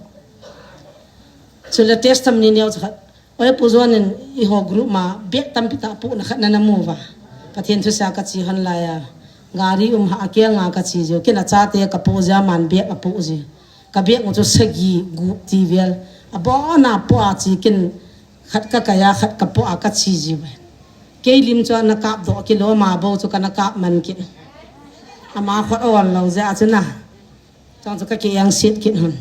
Chu le testimony neo chu khat. Oi pu jon in i ho group ma bek tampi ta pu na khat na na mu va. Pathen thu sa ka chi hon la ya. Gari um ha, akeng a kache jiu. Ken achate kapoh jia, aman bag apoh ji. Ka bag u chu sagi gup ti vel. Abon a poh a che ken khat kakaiya, khat kapoh a kache jiu. Kei lim chu ana kapdoh kit lou, ama bou chu kana kap man kit. Ama khut aol lou jeh a chu na. Chang chu kakeng set kit hon.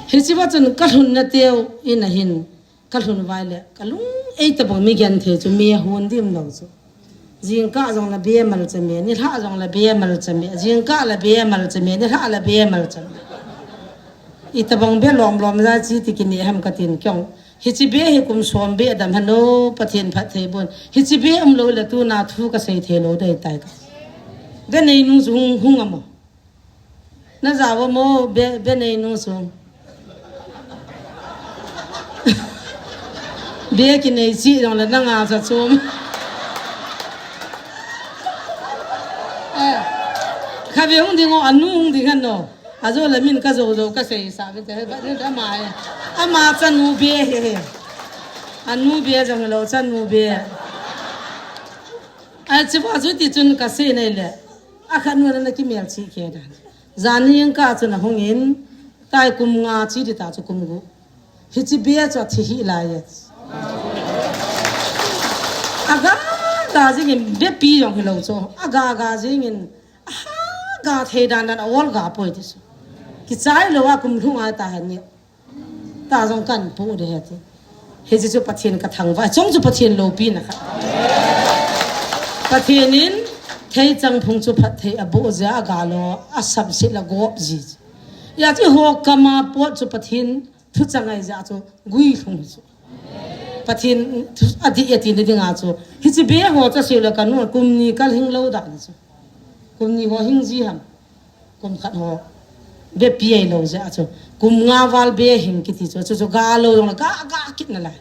Hiche va chun kalhun na teu in ahin. Kalhun vai le, kalung ei tabang mi genthei chu mi hon dim lou chu. Jingkah jong la be mal cha me, nilhah jong la be mal cha me, jingkah la be mal cha me, nilhah la be mal cha me. Itabang be lom lom la chi ti kini ham katin kyong. Hiche be hi kum som be dam hano, Pathen phatthei bon. Hiche be umlou le tuna thu kasei thei lou dei tai ka. Be nei nu chu hung, hung amo. Na jao mo be, be nei nu chu. Be kinei chi jong le nanga cha chom. Eh, kha be hung ding o, anu hung ding hano. Ajo le min ka jo jo kasei sa be te, ba de ama e. Ama chanu be he he. Anu be jong lou chanu be. Ai, chi ba chu ti chun kasei nei le. Akhat nu na kimel chi ke dan. Jani jingkah chun ahung in, tai kum nga chi di ta chu kum gup. Hiche be chu athi hi lai e. Aga ga jing in be pi jong hilou chu. Aga ga jing in, aha, ga thei dan dan a ol ga poi ti chu. Kichai lou a kum lhung ai ta hen ni. Ta jong kan pu de he ti. Hiche chu Pathen ka thangvah. Chong chu Pathen loupina kha. Pathen in theichang phung chu phatthei aboh jia, aga lou, asam sit la gop ji. Hijeh chu ho kama pot chu Pathen thu changai jeh chu gui lhung chu. Pathen thu adih e tina dinga chu. Hiche be ho cha siu le kanu kum ni kal hing lou dan chu. Kum ni ho hing ji ham. Kum khat ho be pi ei lou jeh chu. Kum nga val be hing kiti chu. Chu chu ga lou jong le ga, ga kit na lai.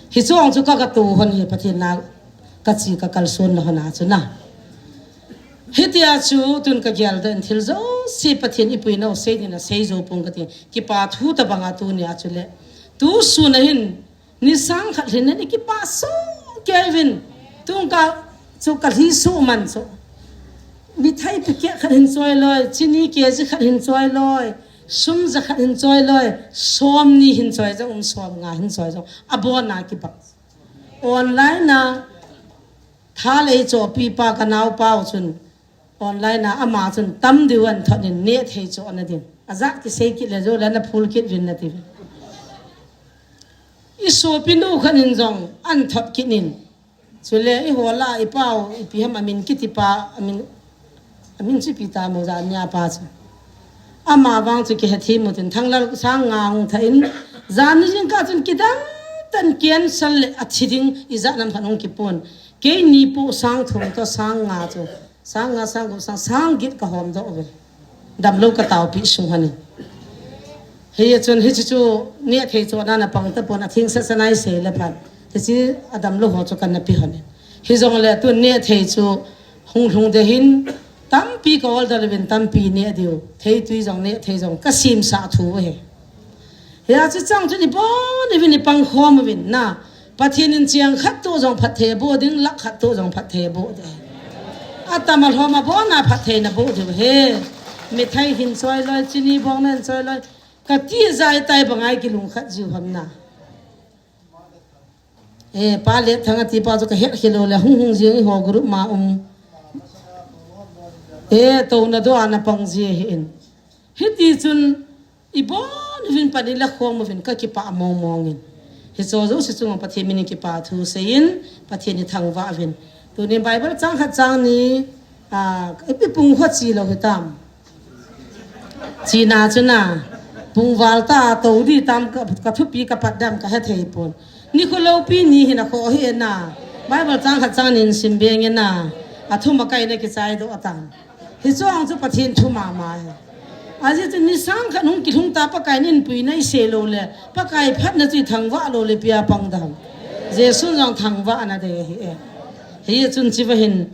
Hiche ong chu ka, ka tu hon hi Pathen na kachi ka kalson na hon a chu na. Hitia chu tun ka gel den thil jouse Pathen ipuina u sei ding a sei jou pong kati. Kipa thu tabang a tuni a chu le. Tu sun a hin Ni sang khat hin ni kipa sung kei vin. Tung ka chu ka lhi su man chu. Mithai packet khat hin choi loi, chini kg khat hin choi loi, sum ja khat hin choi loi, som ni hin choi jong, um som nga hin choi jong. Abon a kibang. Online a thalei chopi pa ka naopa u chun. Online a ama chun tam diu an thot in neh thei chu ana din. Ajat kisei kit le jo le na phul kit vin na ti. I sopi nu khat in jong an thot kit in. Chule i hola i pau i pi ham amin kiti pa amin, amin chu pi ta mo ja nia pa chu. Ama vang chu kihe thi mo tin thanglal sang nga hung tha in. Jan ni jing ka chun kidang tan cancer le a thi ding i ja nam khan hung kipon. Kei ni pu sang thum to sang nga chu. Sang nga, sang gup, sang, sang get ka hom doh ve. Damlou ka taopi sung hon in. Hei chun hiche chu neh thei chu ana na pang tapon a thing sa sa nai sei le phan. Hiche a damlou ho chu kana pi hon in. Hijongle tu neh thei chu hung lhung de hin tampi ka order vin tampi neh diu. Thei tui jong neh thei jong ka sim sa thu he. Hia chu chang chu ni pon, ni vin ni pang khom vin na. Pathen in chiang khat tu jong phatthei bo ding, lak khat tu jong phatthei bo de. Atam a lhom a bon a phatthei na bo de he. Mithai hin choi loi, chini bong nen choi loi. Ka ti jai tai bangai kilung khat jiu ham na. E, pa le thang a ti pa chu ka het khelo le hung hung jing i ho group ma um. E, to na do ana pang ji he in. Hiti chun I bon vin pan in la khong mo vin ka kipa mong mong in. Hicho jouse chunga Pathen min in kipa thu seiyin, Pathen in thangvah vin. Tuni Bible chang khat chang ni, a, ipi pung ho chi lou hitam. Chi na chu na, pung val ta to di tam ka, ka thupi ka pat dam ka he thei pon. Ni kho lou pi ni hin a kho hi na. Bible chang khat chang ni in sim beng in na. A thum a kai na kichai doh atan. Hiche ang chu Pathen thu mama hi. Ajeh chu ni sang khat hung kilhung ta Pakai in puina i sei lou le, Pakai phatna chu i thangvah lou le pia pang dam. Jesu jong thangvah na de hi e. Hichun chiva hin,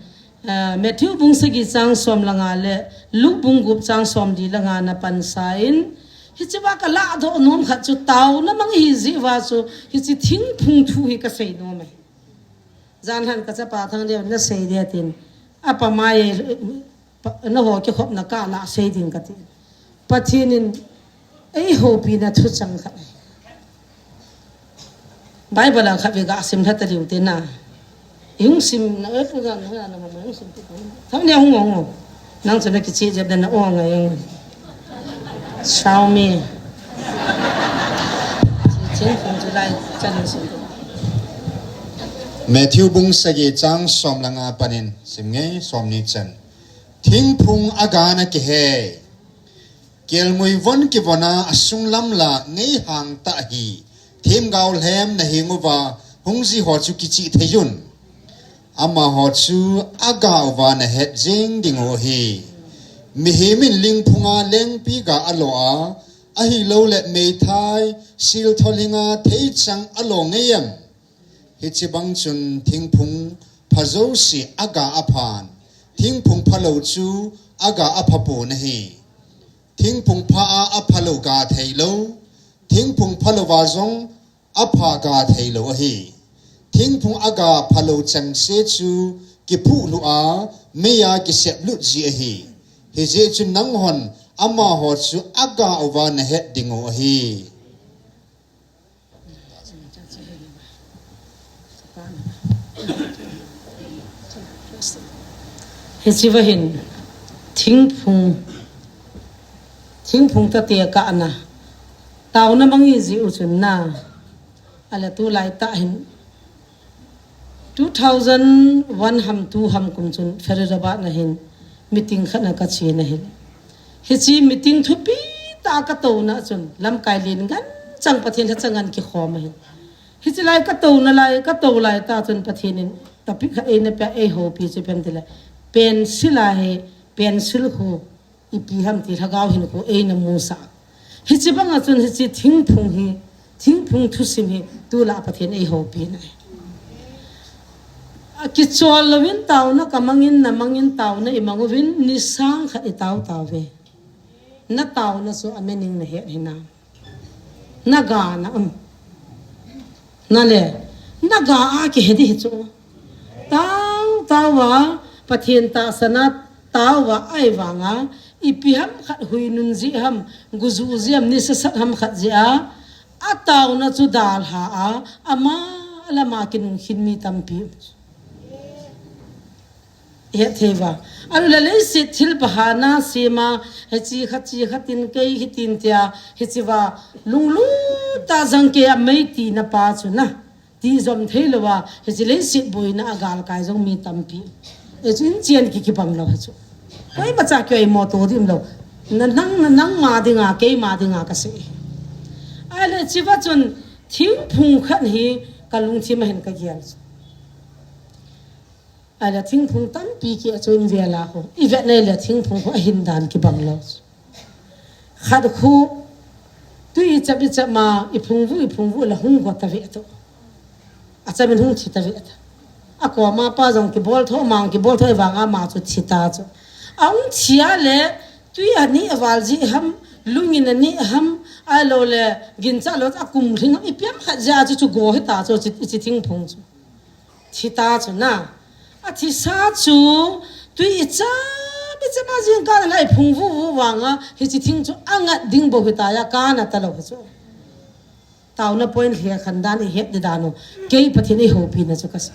eh, Matthew bung sagi chang som le nga le, Luke bung gup chang som li le nga na pansa in, hiche va ka ladoh nom khat chu taona mang hi jeh va chu, hiche thingphung thu hi ka sei nom e. Jan han ka chapa thang dia na sei dia tin. Apa mai, pa, na ho ke khop na ka la sei ding ka ti. Pathen in ei hopi na thu chang kha. Bible a kha ve ga sim tha ta liu te na. Hung sim na, eh, pu ga na, na, na, hung sim te. Thau ne hung, hung, hung. Nang chu na kichi jep na, na ong a eng. Xiaomi. Chi chen phung chu lai chan sim. Matthew bung sagi chang som le nga panin sim nge, som ni chan. Thingphung a ga na kihei. Kelngoi von kivon a, a sunglam la ngei hang ta hi. Themgao lhem na hing uva, hung ji ho chu kichi thei un. Amaho chu a ga uva na het jing ding u hi. Mihem in lingphung a lengpi ga a lo a, ahilou le meithai, sil tholhing a theichang a lo ngei em? Hichi bang chun thingphung pha jouse a ga a phan. Thingphung phalou chu a ga a pha pon ahi. Thingphung pha a, a phalou ga thei lou. Thingphung phalou va jong a pha ga thei lou ahi. Thingphung a ga phalou chengse chu kiphuh lhu a, mei a kisep lut ji ahi. Hijeh chun nanghon amaho chu a ga uva na het ding u ahi. Hichi va hin, thingphung, thingphung ta te ka na. Tauna mang i ji u chun na. Ala tu lai ta hin. Two thousand one ham, two ham kum chun Faridabad na hin meeting khat na ka chi na hin. Hichi meeting thupi ta ka to na chun lamkai len ngan chang Pathen tha chang ngan kikhom a hin. Hichi lai ka to na lai, ka to lai ta chun Pathen in topic khat ei na pia ei hopi chu pem te le. Pencil a hi, pencil khu ipi ham ti lhagao hin khu ei na mu sa. Hichi bang a chun hichi thingphung hi, thingphung thusim hi, tu la Pathen ei hopi na. A kichol louvin tauna ka mangin na mangin tauna i mang uvin ni sang khat i tau tau ve. Na tauna chu a meaning na het hi na. Na ga na um. Na le, na ga a kihe di hi chu. Tau, tau a, Pathen tahsan a, tau a, ahivang a, ipi ham khat hui nun ji ham, guju ji ham, ni sasat ham khat ji a, a tauna chu dalha a, ama lama kinung khin mi tampi. He thei va. Alu le leiset thil pha na sima, he chi kha chi kha tin kei hi tin tia, he chi va lunglut ta jang ke a mei ti na pa chu na. Ti jom thei lou va, he chi leiset boina a gal kai jong mi tampi. E chu in chian ki kibang lou he chu. Koima cha kei mo to dim lou. Na nang, na nang ma dinga, kei ma dinga ka se. Ai le chi va chun thingphung khat hi ka lungthim a hin ka gel chu. Ala thingphung tampi ki a chu in vel a khu. I vet nei le thingphung khu a hin dan kibang lou. Khat khu tui i chap i chap ma i phungvuh i phungvuh la hung go ta ve to. A cham in hung thi ta ve ta. A koma pa jong kibol tho mang kibol tho i vang a ma chu thi ta chu. A hung thi a le tui a ni a val ji ham lungin a ni ham a lo le gin cha lo a kum hling ham ipi ham khat ja chu chu go hi ta chu chi, chi thingphung chu. Thi ta chu na. A thi sa chu tui i chap i chap a jing ka lai phungvuh vuh vang a, hichi thing chu a ngat ding bou hi ta ya ka na ta lou hi chu. Tauna point lheh khan dan i het di dan u. Kei Pathen ei hopi na chu ka sa.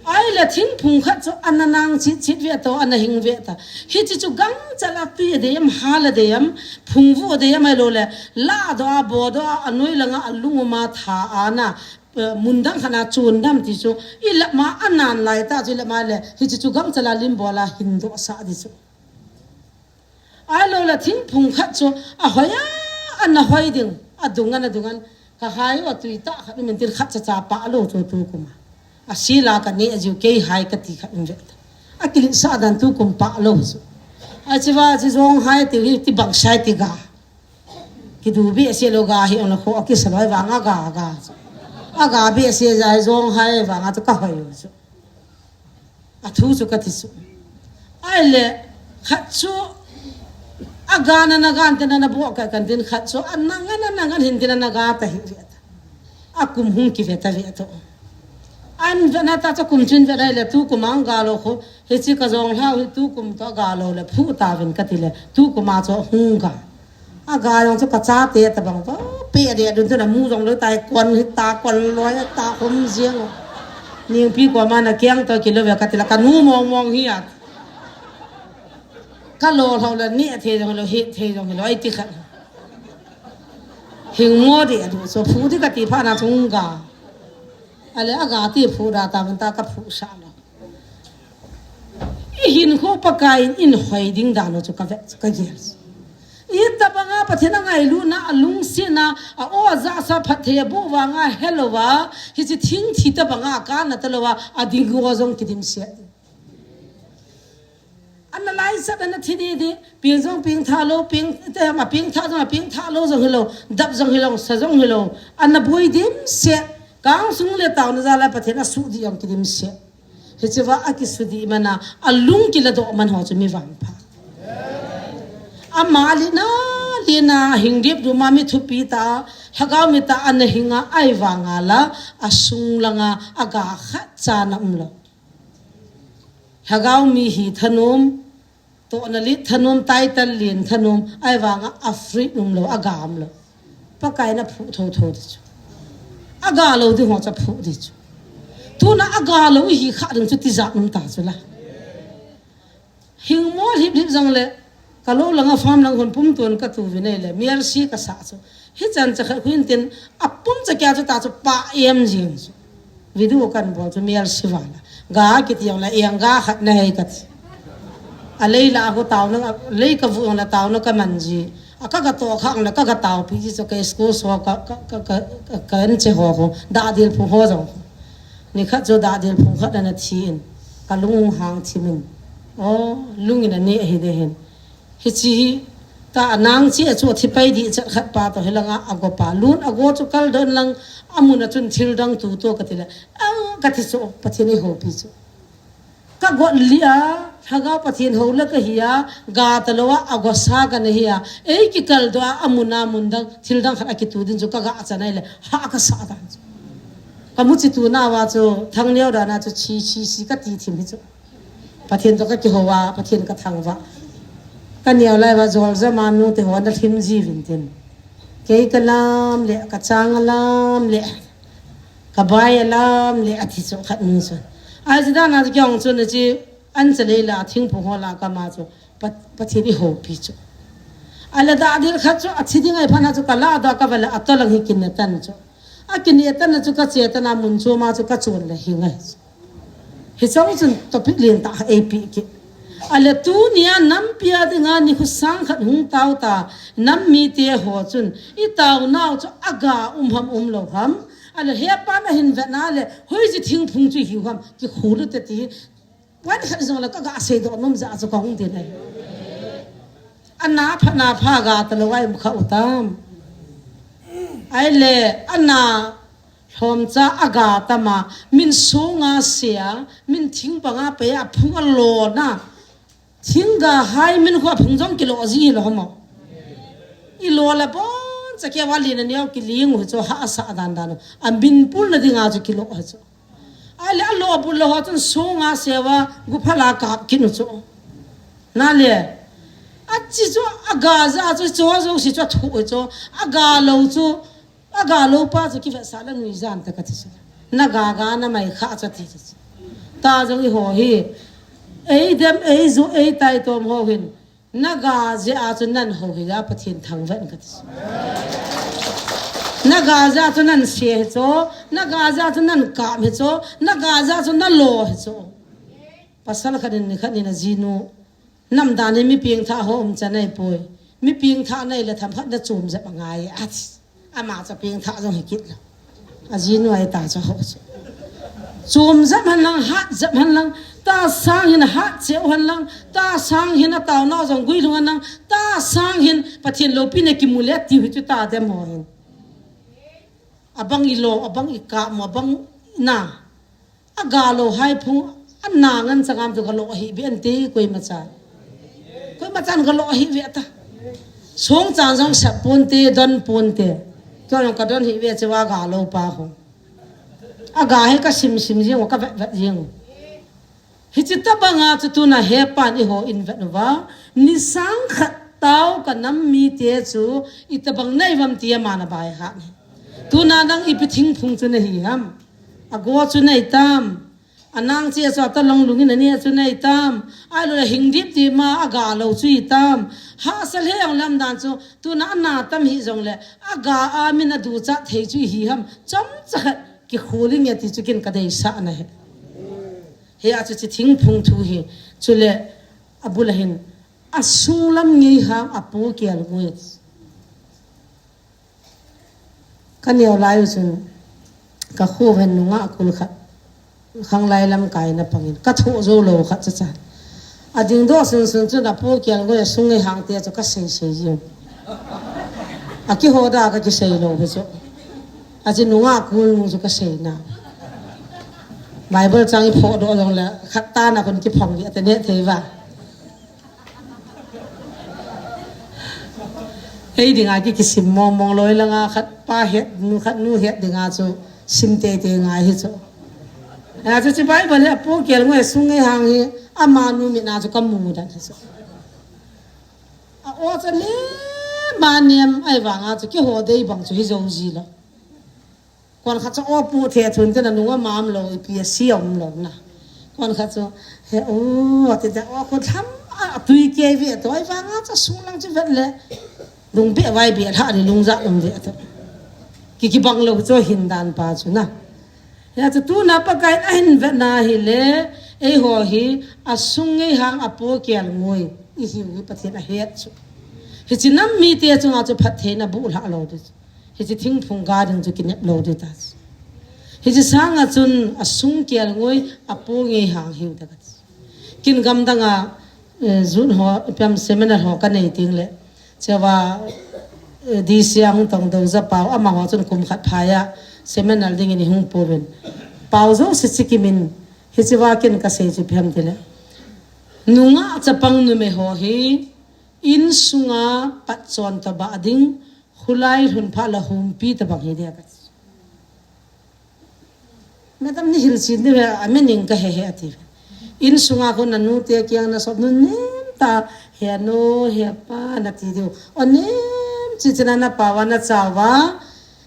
Ai le thingphung khat chu a na nang chit chit ve to, a na hing ve ta. Hichi chu gangchal a tui a dei am, hal a dei am, phungvuh a dei am ai lo le, la do a, bo do a, a noi lang a, a lung um a tha a na, eh, mun dang khat na chun dam ti chu, i lama a nan lai ta chu i lama le, hichi chu gangchal a lim bol a hin do sa di chu. Ai lo le thingphung khat chu, a hoi a, a na hoi ding, a dung an, a dung an, ka hai u a tui ta khat min tin khat cha cha pa lo chu tu kum a. A si la ka ni a jiu kei hai ka ti khat in ve ta. A kilin sa dan tu kum pa lo chu. A chi va chi jong hai ti hi ti bang sai ti ga. Kidu behseh lou ga hi ong la kho, a kisa lou vang a ga, ga. A ga behseh jai jong hai vang a chu ka hoi u chu. A thu chu ka ti chu. Ai le, khat chu, a ga na na gan te na na bo ka kan tin khat chu, a na ngan na na ngan hin tin na ga ta hi ve ta. A kum hung ki ve ta ve to. An vena ta cha kum chin vena le tu kum ang ga lo kho. Hichi ka jong hlau hi tu kum to ga lo le phu ta vin ka ti le tu kum a cho hung ga. A ga jong cho ka cha te ta bang to pe de dun to na mu jong lo tai kon hi ta kon lo ya ta khom jiang. Ning pi ko ma na kiang to ki lo ve ka ti la ka nu mong mong hi a. Ka lo hlau le ni a the jong lo hi the jong lo ai ti khat. Hing mo de a du so phu di ka ti pha na chung ga. Ale a ga ti phu da ta vin ta ka phu sa lo. I hinkho Pakai in in hoi ding dan u chu ka ve, ka gel. I tabanga Pathen a ngailutna, a lungsetna, a o a ja sa phatthei a bu vanga helova, hichi thing thi tabanga a kana talowa, a ding go jong kidim se. Ana lai sat ana thi di di, ping jong ping tha lo, ping te ma ping tha jong, ping tha lo jong hilo, dap jong hilo, sa jong hilo, ana bui dim se, kang sung le tau na ja la Pathen a su di jong kidim se. Hichiva a kisudi mana, a lung kiladoh man ho chu mi vangpha. Ama lina, lina, hing dip du ma mi thupi ta, lhagao mi ta ana hinga ai vanga la, a sung langa, a ga khat cha na um lo. Lhagao mi hi thanom, tohna lit thanom, title lien thanom, ai vanga a free um lo, a ga um lo. Pakai na phu tho tho di chu. A ga lo di ho cha phu di chu. Tuna a ga lo hi kha ding chu ti ja um ta chu la. Hing mo hip hip jang le, ka lo langa farm lang hon pum ton ka tu vi nei le, mial si ka sa chu. Hi chan cha kha kuin tin, a pum cha kya chu ta chu pa em jing chu. Video kan bol chu mial si vala. Ga kiti jong la, eng ga khat na hei ka ti. A lei la ko tau na, lei ka vu jong la tau na ka man ji. A ka ka to khang la ka ka tau pi ji so ka school so ka, ka, ka, ka, ka, ka en che ho ho. Da dil phu ho jong. Ni khat chu da dil phu khat na thi in. Ka lung hang thi min. O, lung in a ni hi de hin. Hichi hi, ta a nang chi a chu a thi pai di chat khat pa to hi langa a go pa. Lun a go chu kal don lang a mun a chun thil dang tu to ka ti la. Ang ka ti chu Pathen i ho pi chu. Ka got lia, lhagao Pathen ho la ka hi a, ga ta lo a, a go sa ka na hi a. Ei ki kal do a, a mun a mun dang, thil dang khat a ki tu din chu ka ga a cha nai le, ha ka sa dan chu. Ka mu chi tu na wa chu, thang neo da na chu, chi, chi, si ka ti thim hi chu. Pathen to ka ki ho wa, Pathen ka thang wa. Ka neo lai wa, jol ja ma nu te ho na thim ji vin tin. Kei ka lam le, ka chang a lam le, ka bai a lam le, a thi chu khat nu chu. Ai ji da na chu ki ong chu na chi, an cha lei la, thing phu ho la ka ma chu, Pa-, Pathen i ho pi chu. A la da dil khat chu, a thi ding ai pha na chu, ka la da ka va la, a to lang hi kin na tan chu. A kin e tan na chu ka che tan a mun chu ma chu ka chun le hi ngai. Hi chau chun topic lien ta ei pi ki. A le tu nia nam pia dinga ni khu sang khat hung tau ta nam mi te ho chun i tau nau chu a ga um ham um lo ham. A le he pa na hin ve na le hoi ji thing phung chu hiu ham ki khu lu te ti. Wan khat jong la ka ga sei do nom ja chu ka hung ti nai. Ana pha na pha ga ta lo ai mu kha u tam. Ai le ana hlom cha a ga ta ma min sunga sia min thing panga pe a phung a lo na. Thing ga hai min khu a phung jong ki lo ji lo mo. I lo la bon cha ke wa li na neo ki ling u chu ha sa dan dan. A min pul na dinga chu ki lo ha chu. Ai le a lo bu lo ho chun sunga sewa gu phala kap kin u chu. Na le. A chi chu a ga ja chu cho jo si chu thu chu. A ga lo chu. A ga lo pa chu ki ve sa la nui jan ta ka ti sa. Na ga ga na mai kha chu ti chu. Ta jong i ho hi. Ei dem ei ju ei tai tom ho hin. Na ga je a chu nan ho hi a Pathen thang ven ka ti chu. Na ga je a chu nan se hi chu, na ga je a chu nan kam hi chu, na ga je a chu na lo hi chu. Pasal khat in ni khat in a jinu, nam dan hi mi pieng tha ho um cha nai poi. Mi pieng tha nai le tham khat na chum jep a ngai a ti. Ama cha pieng tha jong hi kit lo. A jinu ai ta cha ho chu. Chum jep han lang, hat jep han lang, ta sang hin hat cheu han lang, ta sang hin a tau nau jong gui lung han lang, ta sang hin Pathen lopi na ki mu le ti hi chu ta dem ho hin. A bang i lo, a bang i ka mo, a bang na. A ga lo hai phung, a na ngan changam chu ga lo hi be an te koi ma cha. Koi ma chan ga lo hi ve ta. Song chan jong sap pon te, don pon te. Kyo jong ka don hi ve che wa ga lo pa ho. Aga hi ka simsim jing u, ka vetvet jing u. Hichi tabanga chu tuna hepan eiho in vet uva, nisang khat tao ka nam mite chu itabang nei uvam ti ama na bai ha ni. Tuna nang ipi thingphung chu nahi ham? Ago chu nei tam? Anang che chu atalong lungin ane chu nei tam? Ahilouleh hingdip ti ma aga lo chu itam? Hahsa lheh jong lam dan chu tuna ana tam hih jongleh aga a min aduchat thei chu ihi ham? Chomcha khat kikholing e ti chu kin ka deisah na hi. Hia chu chi thingphung thu hi. Chule abul a hin, asunglam ngeihang apo kelngoi. Ka neo lai u chun, ka kho ven nungah kul khat, khanglai lamkai na pangin, ka thoh jou lou khat chacha. Ading doh sunsun chun apo kelngoi asung ngeihang te chu ka seisei jiu. Akihoda ka kisei lou hi chu. Achi nungah kul nung chu ka seina. Bible chang iphoh doh jongleh, khat tana kon kiphong hi ate ne thei uva. Ei dinga ki, kisim mongmong loi langa khat pa het, nu khat nu het dinga chu sim teitei ngai hi chu. Achu chi Bible hi apo kelngoi asung ngeihang hi, amanu mitna chu ka mudan hi chu. A-o chu nem, ma nem, ahivanga chu kiho dei bang chu hi jou ji lou. Konkhat chu o pu the thun te na nung ama um lou, ipi ase um lou na. Konkhat chu, he o, ati te o, kho tham, a, atui kei ve to, ahivanga chu sunglang chu vet leh. Lungbe vai be lha ni lungja um ve to. Ki, kibang lou chu hin dan pa chu na. Hia chu tuna Pakai in ahin vetna hileh, eiho hi, asung ngeihang apo kelngoi ihiu hi Pathen ahet chu. Hichi nam mite chunga chu phattheina bu lha lou ding chu. Hichi thingphung ga ding chu kinep lou ding ta chu. Hichi sanga chun asung kelngoi apo ngeihang hiu ta ka chu. Kin gamdanga, eh, zun ho, ipi ham seminar ho ka nei ding leh. Chewa, eh, D C a hung tong dou ja pau, amaho chun kum khat phai a, seminar dingin ihung pouvin. Pau jouse chi kimin, hichi va kin ka sei chu ipi ham tileh. Nungah chapang numei ho hi, insunga patchon tabang ding, khulai lhun phat leh humpi tabang hi dia ka. Madam ni hilchen diu he, a meaning ka he he ati. Insunga khun nanu te kiang na sop nun nem ta, he nu, he pa nati diu. O nem, chi china na pau va na chau va,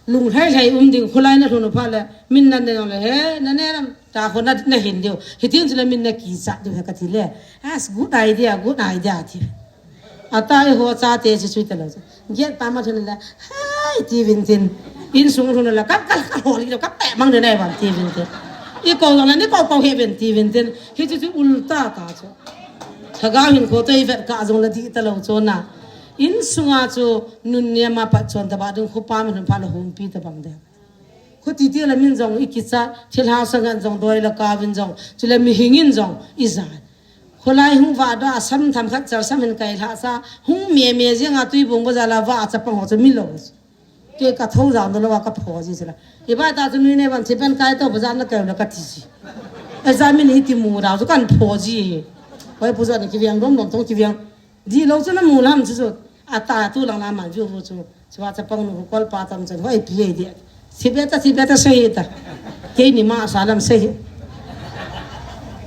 lunglhai lhai um ding khulai na lhun phat leh, min na ne leh he, na ne lam, ta khun na, na hin diu. Hitin chule min na kichat diu he kati leh. As good idea, good idea ati. Ata eiho chate chu chu talou chu. Gate pa ma thun leh, hai, ti vin tin. Insung thun leh, ka, ka, ka hol lou, ka pe mang de nai bang ti vin tin. I ko lou na, ni ko ko he vin ti vin tin. Hichu chu ulta ta chu. Lhagao hin kho to i vet ka jong leh di talou chu na. Insunga chu nun nem a patchon tabang ding khupa min hun pha leh humpi tabang de. Khuti ti leh min jong i kicha, thil hahsa ngen jong doi leh ka vin jong. Chule mihing in jong i jan. Khulai hung vah doh a, sam tham khat char sam hin kai lhah sa, hung me me jeng a tui bung bazar la vah a chapang ho chu mi lou. Kei ka tho jang doh lou a ka pho ji sila. Hi bai ta chu nui nei van thi pen kai to bazar na kai la ka ti ji. Exam in hi ti mu dau chu kan pho ji. Hoi pu jat ni ki viang dom dom tong ki viang. Di lou chu na mu lam chu chu. A ta tu lang la man viu vu chu. Chua chapang nu kol pa tam chan hoi pi ei dia. Sibeta, sibeta sei ta. Kei ni ma sa lam sei.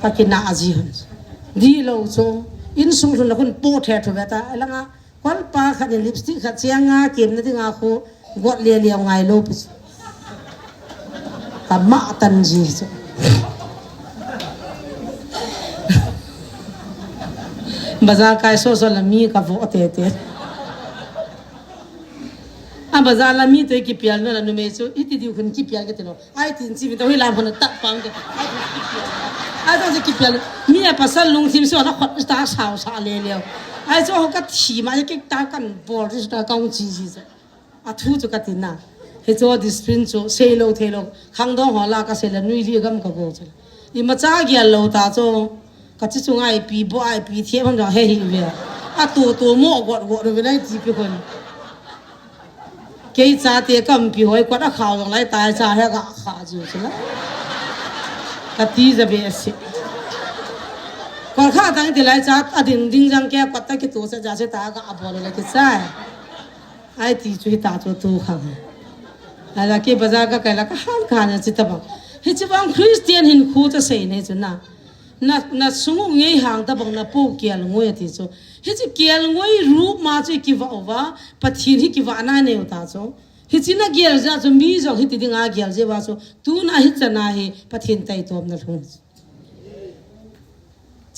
Ka kina a ji hun. Di lou chu. Insung lhun la khun po the thu beta. Langa kol pa khat ni lipstick khat chiang a kem na ding a khu got le le ngai lou pi. Ka ma tan ji chu. Bazar kai so so la mi ka vo te te. A bazar la mi to kipial no la numei chu, iti diu khun kipial ke tilo. Ai tin chi mi to hi lam hon ta pang ke. Ai to kipial. Mi a pasal lungthim so na khot ta sao sa le le. Ai chu ho ka thi ma ke ta kan bol ri ta ka ung chi ji. A thu chu ka ti na. Hichu discipline chu sei lou thei lou. Khangdong ho la ka sei la nui li gam ka go chu. Imacha gial lou ta chu. Ka chi chunga ipi bo a ipi thiam ham jong he hi ve. A tu tu mo got got ve nai ti pi khun. Kei chate kam pi hoi kot a khau jong lai tai cha he ka kha ju chu la. Ka ti ja ve si. Kot kha tang ti lai cha a ding ding jang ke kot ta ki tu sa ja se ta ka a bol la ki chai. Ai ti chu hi ta chu tu khang. Ala ke bazar kakai la kahan kahan a chi tabang. Hichi bang Christian hinkho chu sei nei chu na. Na, na sung u ngei hang tabang na po kelngoi ati chu. Hichi kelngoi rup ma chu kiva uva, Pathen hi kivahna nei u ta chu. Hichi na gel jeh chu mi jong hiti dinga gel jeh uva chu. Tuna hichana hi Pathen taitomna lhung.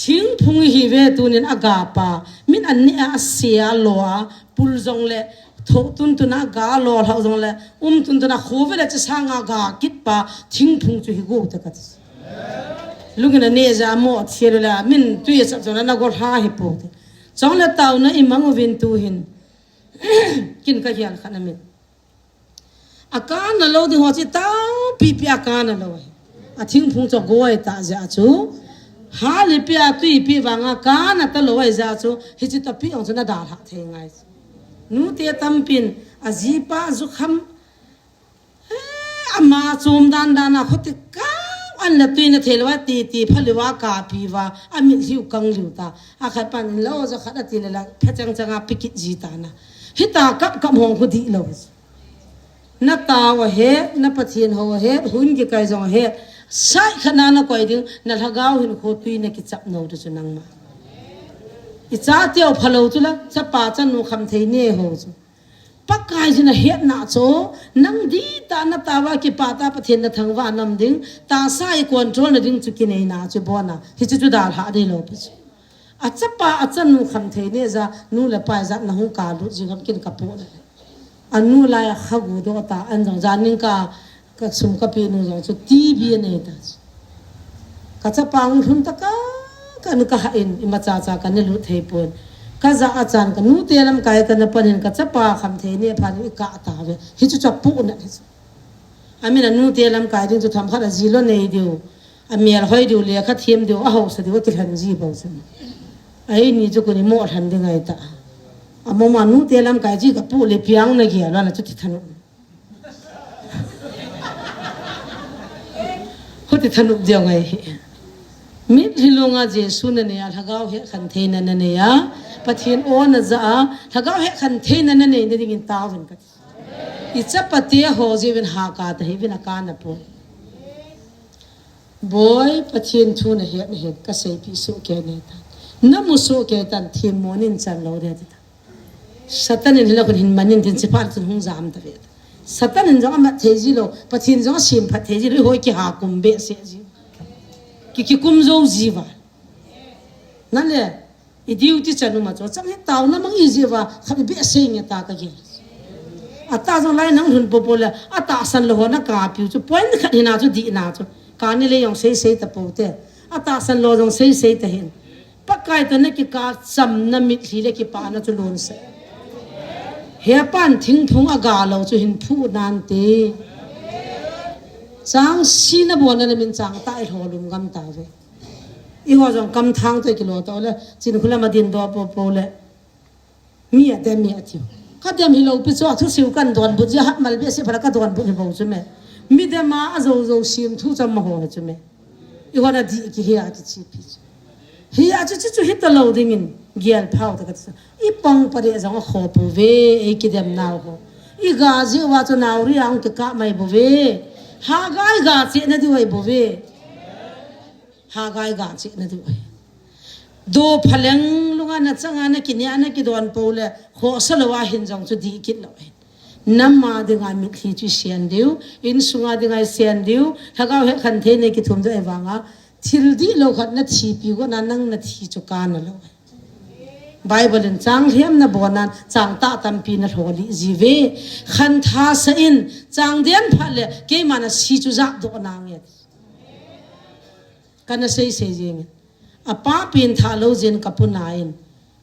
Thingphung hi ve tunin a ga pa, min an ne a, a se a, lo a, pul jong le, tho tun tun a ga lo lhau jong le, um tun tun a kho ve le chi sanga ga kit pa, thingphung chu hi go te ka ti. Lungin a ne ja mo thia le, min tui a chap jong le na go lha hi po te. Chong le tauna i mang uvin tu hin, kin ka hial khan a min. A kana lo ding ho chi tao pipi a kana lo. A thingphung chu goi ta ja chu. Ha li pi a tui pi vanga kana ta lo ai ja chu. Hichi ta pi ong chu na dalha thei ngai. Nu te tampin a jipa jukham. Eh, ama chom dan dan a khoti ka an la tui na thei lo a ti ti pha liu a ka pi va. A mit liu kang liu ta. A khat pan lo ja khat a ti le la pha chang chang a pikit ji ta na. Hita kap kap hong khu di lo. Na tao ahet, na Pathen ho ahet, hun kikai jong ahet. Sai khat na na koi ding, na lhagao hinkho tui na kichap no tu chu nangma. I cha teo phalo chu la, chapa chanu kham thei ne ho chu. Pakai jin ahetna chu, nang di ta na tao a kipa ta Pathen na thangvah nam ding, tahsa i control na ding chu kinei na chu bon a. Hichi chu dalha dei lo pi chu. A chapa, a chanu kham thei ne ja, nu le pa ja na hung ka lut jing ham kin ka po le. A nu lai a kha gu do ta, an jong ja ning ka, ka sum ka pi nu jong chu T B a nei ta. Ka chapa hung lhun ta ka, ka nu ka ha in, ima cha cha ka ne lut thei pon. Ka ja a chan ka nu te lamkai ka na panin ka chapa kham thei ne phan i ka ta ve. Hichu cha pu na hichu. A min a nu te lamkai ding chu tham khat a ji lo nei diu. A mel hoi diu, lekha thiam diu, a hausa diu, a kilhen ji bou chu. Ai ni chu kuni mo lhen ding ai ta. A mo ma nu te lamkai ji ka pu le piang na gi a lo na chu ti thanu. Khu ti thanu diu ngai hi. Mit hi lunga Jesu na nei a, lhagao he khan thei na na nei a. Pathen o na ja a, lhagao he khan thei na na nei na ding in tao vin ka ti. I chapa te ho ji vin ha ka ta hi vin a ka na po. Boi, Pathen thu na het, na het, ka seipi soh kei nei tan. Na mu soh kei tan, thim mo nin chan lo de ti ta. Satan in hila kun hin manin tin chi phat chun hung jam ta ve ta. Satan in jong a mat thei ji lo, Pathen jong a sim phat thei ji lo, i hoi ki ha kum be se ji. Ki, ki kum jo ji va. Na le, I duty chan uma chu, chang hi tauna mang i ji va, khat i be sei nge ta ka gel. A ta jong lai nang lhun popo le, a tahsan lo ho na ka piu chu, point khat hina chu di na chu. Ka ni le jong sei sei ta po te. A tahsan lo jong sei sei ta hin. Pakai to na ki ka cham na mit hi le ki pa na chu lon se. He pan thingphung a ga lo chu hin phu nan te. Chang si na bo na le min chang ta i lo lum gam ta ve. I ho jong kam thang to i kilo to le, chin khula ma din do popo le. Mi a dem, mi a tiu. Ka dem hi lo pi chu, a thu siu kan don but, ji hat mal be se phala ka don but hi bo chu me. Mi dem a, a jo jo sim thu cham ma ho hi chu me. I ho na di ki hi a ki chi pi chu. Hi a chu chu chu hi ta lo ding in, gial phau ta ka chu. I pang pa de jong a kho pu ve, ei ki dem nau ho. I ga ji wa chu nau ri ang ki ka mai bu ve. Ha ga i ga che na di wai bu ve. Hagai ga che na diu ahi. Do phaleng lunga na changa na kinia na kidon po le, khosa lo a hin jong chu di kit lo ahi. Nama dinga mitlhi chu sian diu, insunga dinga sian diu, lhagao he khan thei nei kithum diu ahi vanga, thil di lo khat na thi pi go na nang na thi chu ka na lo ahi. Bible in chang hliam na bonan, chang ta tampi na lholi ji ve, khan tha sa in, chang den phat le, keima na si chu ja do na nge. Kana sei sei jeng. A pa pen tha lo jin ka pu na in.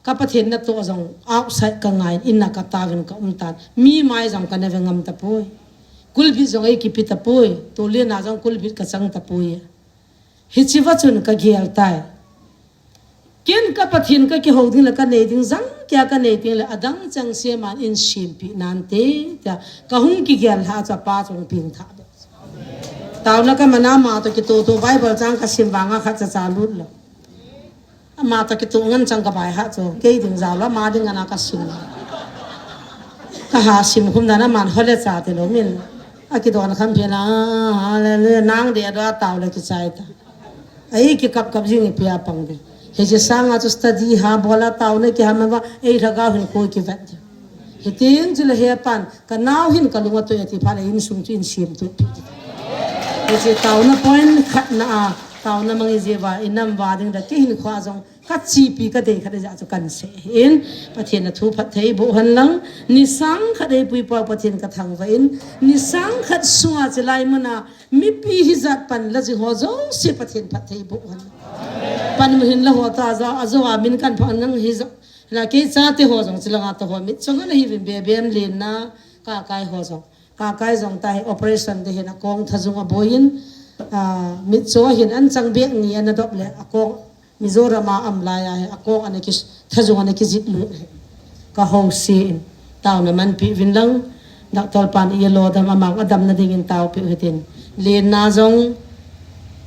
Ka Pathen na to jong outside ka ngai in, in na ka ta vin ka um tan. Mi mai jong kana ve ngam ta poi. Kulbit jong ei kipi ta poi. To le na jong kulbit ka chang ta poi. Hichi va chun ka gel tai. Ken ka Pathen ka kiho ding le ka nei ding jang kia ka nei ding le adang chang se man in simpi nan te. Tia ka hung ki gel ha cha pa chong ping tha. Tauna ka mana ma to kito to Bible chang ka sim vanga khat cha cha lut lo. Ama to kito ngan chang ka bai ha cho. Kei ding jao la ma ding ana ka sim. Ka ha sim khum dana man hole cha te lo min. Akidon kham phe na, hallelujah, nang de do tao le kichai ta. Ai kikap kap jing ipi a pang de. Hiche sanga chu study ha bola tao na kiham va, ei lhagao hin koi kivet de. Hitin chu le he pan, ka nau hin ka lung atoi ati phat le insung chu in siam tu. Hiche tao na point khat na a, tao na mang i je va, i nam va ding da ke hin khua jong, ka chipi ka dei khat ja chu kan se hin, Pathen a thu phat thei boh hen lang, ni sang khat ei pui pau Pathen ka thangvah in, ni sang khat sunga che lai muna, mipi hijat pan la ji ho jouse Pathen phat thei boh hen. Pan mu hin la ho ta ja, a jo a min kan pha nang hija. La kei chate ho jong che langa ta ho mit chong ana hi vin be bem len na, ka kai ho jong. Ka kai jong ta hi operation de hin a kong thajung a boin, a, mit cho hin an chang bek ni ana dop le a kong Mizoram a am lai a hi a kong ana ki thajung ana kijit lut hi. Ka ho si in tao na man pi vin lang, doctor pan i lo dam amang a dam na ding in tao pi hitin. Len na jong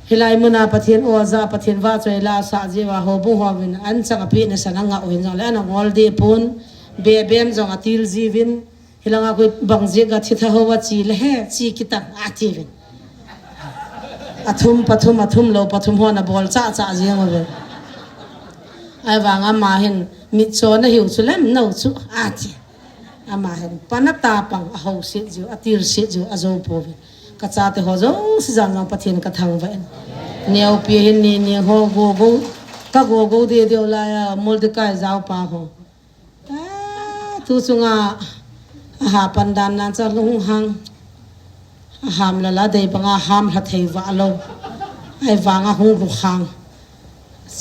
hilai muna Pathen o ja Pathen va choi la sa ji va ho bu ho vin an chang a pi na sa na nga u hin jong le ana ngol de pun be bem jong a til ji vin. Hilanga koi bang jeh a thi tha ho a chi le he, chi kitang a ti vin. A thum, pathum, a thum lo, pathum ho na bol cha cha jeng o ve. Ai vang ama hin, mit cho na hiu chu lem no chu a ti. Ama hin, pana ta pang a ho sit jiu, a til sit jiu, a jo po ve. Ka chate ho jouse jan jong Pathen ka thangvah in. Neo pi hin ni ni ho go go, ka go go de de la ya, Mordecai jao pa ho. A, tu chunga a ha pan dan nan cha lung hang. A ham la la dei banga ham hla thei va lo. Ai vanga hung lu hang.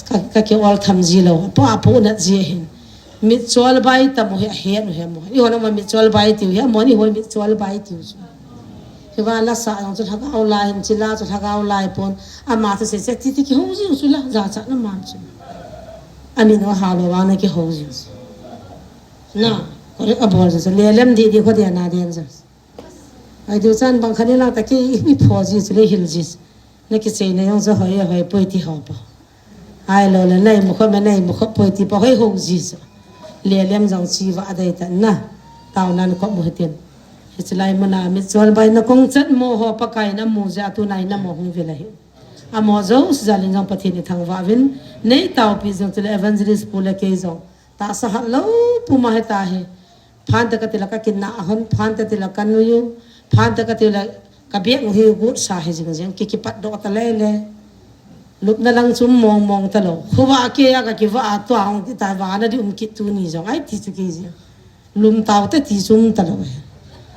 Ka, ka ki ol tham ji lo. Po a po na ji hin. Mit chol bai ta mo he, he no he mo. I hona mo mit chol bai tiu he mo ni hoi mit chol bai tiu. Hiva la sa jong chu lhagao lai hin, chi la chu lhagao lai pon. Ama chu se se ti ti ki ho ji chu la, ja cha na man chu. Ami no ha lo wa na ki ho ji chu. Na, ko le a bol ji chu le lem di di ko de na de ji. Ai du chan bang khan i lang ta ki i pho ji chu le hil ji. Na ki sei na jong chu hoi hoi poi ti ho pa. Ai lo le nei mu kho me nei mu kho poi ti pa hoi ho ji chu. Le lem jong chi va dei ta na. Tao nan ko mu hitin. Hiche lai muna mit chol bai na kong chat mo ho Pakai na mu ja tu nai na mo hung vila hi. Amo jouse jalin jong Pathen i thangvah vin. Nei tao pi jong chu le evangelist pu le kei jong. Tahsa hat lo puma heta hi. Phan ta ka ti la ka kin na a hon, phan ta ti la ka nuiu, phan ta ka ti la ka biak u hi gut sa hi jing jing, ki kipat doh ta le le. Lupna lang chu mong mong ta lo. Khuva ke a ka kiva a tua hong ti ta va na di um kit tu ni jong. Ai ti chu ki jing. Lum tau te ti chu um ta lo he.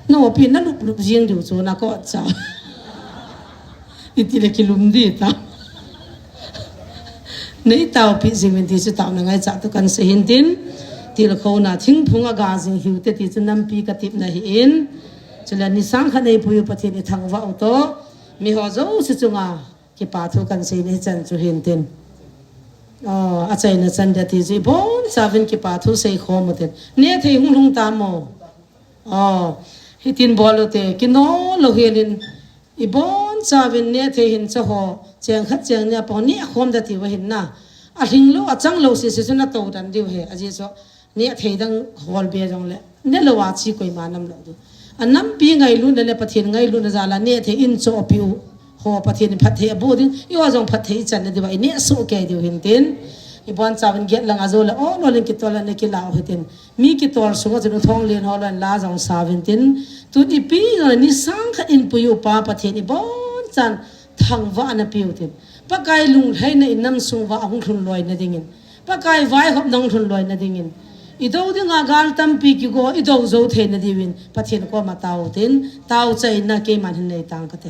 No pi na lup lup jing diu chu na ko cha. I ti le ki lum di ta. Nei tao pi jing vin ti chu tao na ngai cha tu kan se hin tin. Til kho na thing phung a ga jing hiu te ti chu nampi ka tip na hi in. Chu le ni sang kha nei pui Pathen i thangvah u to. Mi ho jouse chunga kipa thu kan sei nei chan chu hin tin. Oh, a chaina chan dia ti chu i bon cha vin kipa thu sei khom u tin. Ne thei hung lhung ta mo. Oh, hitin bol u te, ki no lo helin, i bon cha vin ne thei hin cha ho, cheng khat cheng nia pong ne khom da ti va hin na. A hling lo, a chang lo si si chu na to dan diu he, a ji chu ne thei dang hol be jong le, ne lo a chi koi ma nam lo du. A nampi ngai lu na le Pathen ngai lu na ja la ne thei in cho pi u. Ho Pathen in phat thei a bu ding, i ho jong phat thei i chan na diu va, i ne so ke diu hin tin. I bon cha vin get lang a jo le, o lo ling ki to la ne ki la u hitin. Mi kitol sunga chun u thong len ho lon la jong sa vin tin. Tun ipi jong ni sang khat in pui u pa Pathen i bon chan thangvah na piu tin. Pakai lunglhaina in nam sung va hung lhun loi na dingin. Pakai vaihop nong lhun loi na dingin. I do dinga gal tampi kigo i do zo thei na diuvin. Pathen koma tao tin. Tao cha in na keiman hin nei tang ka te.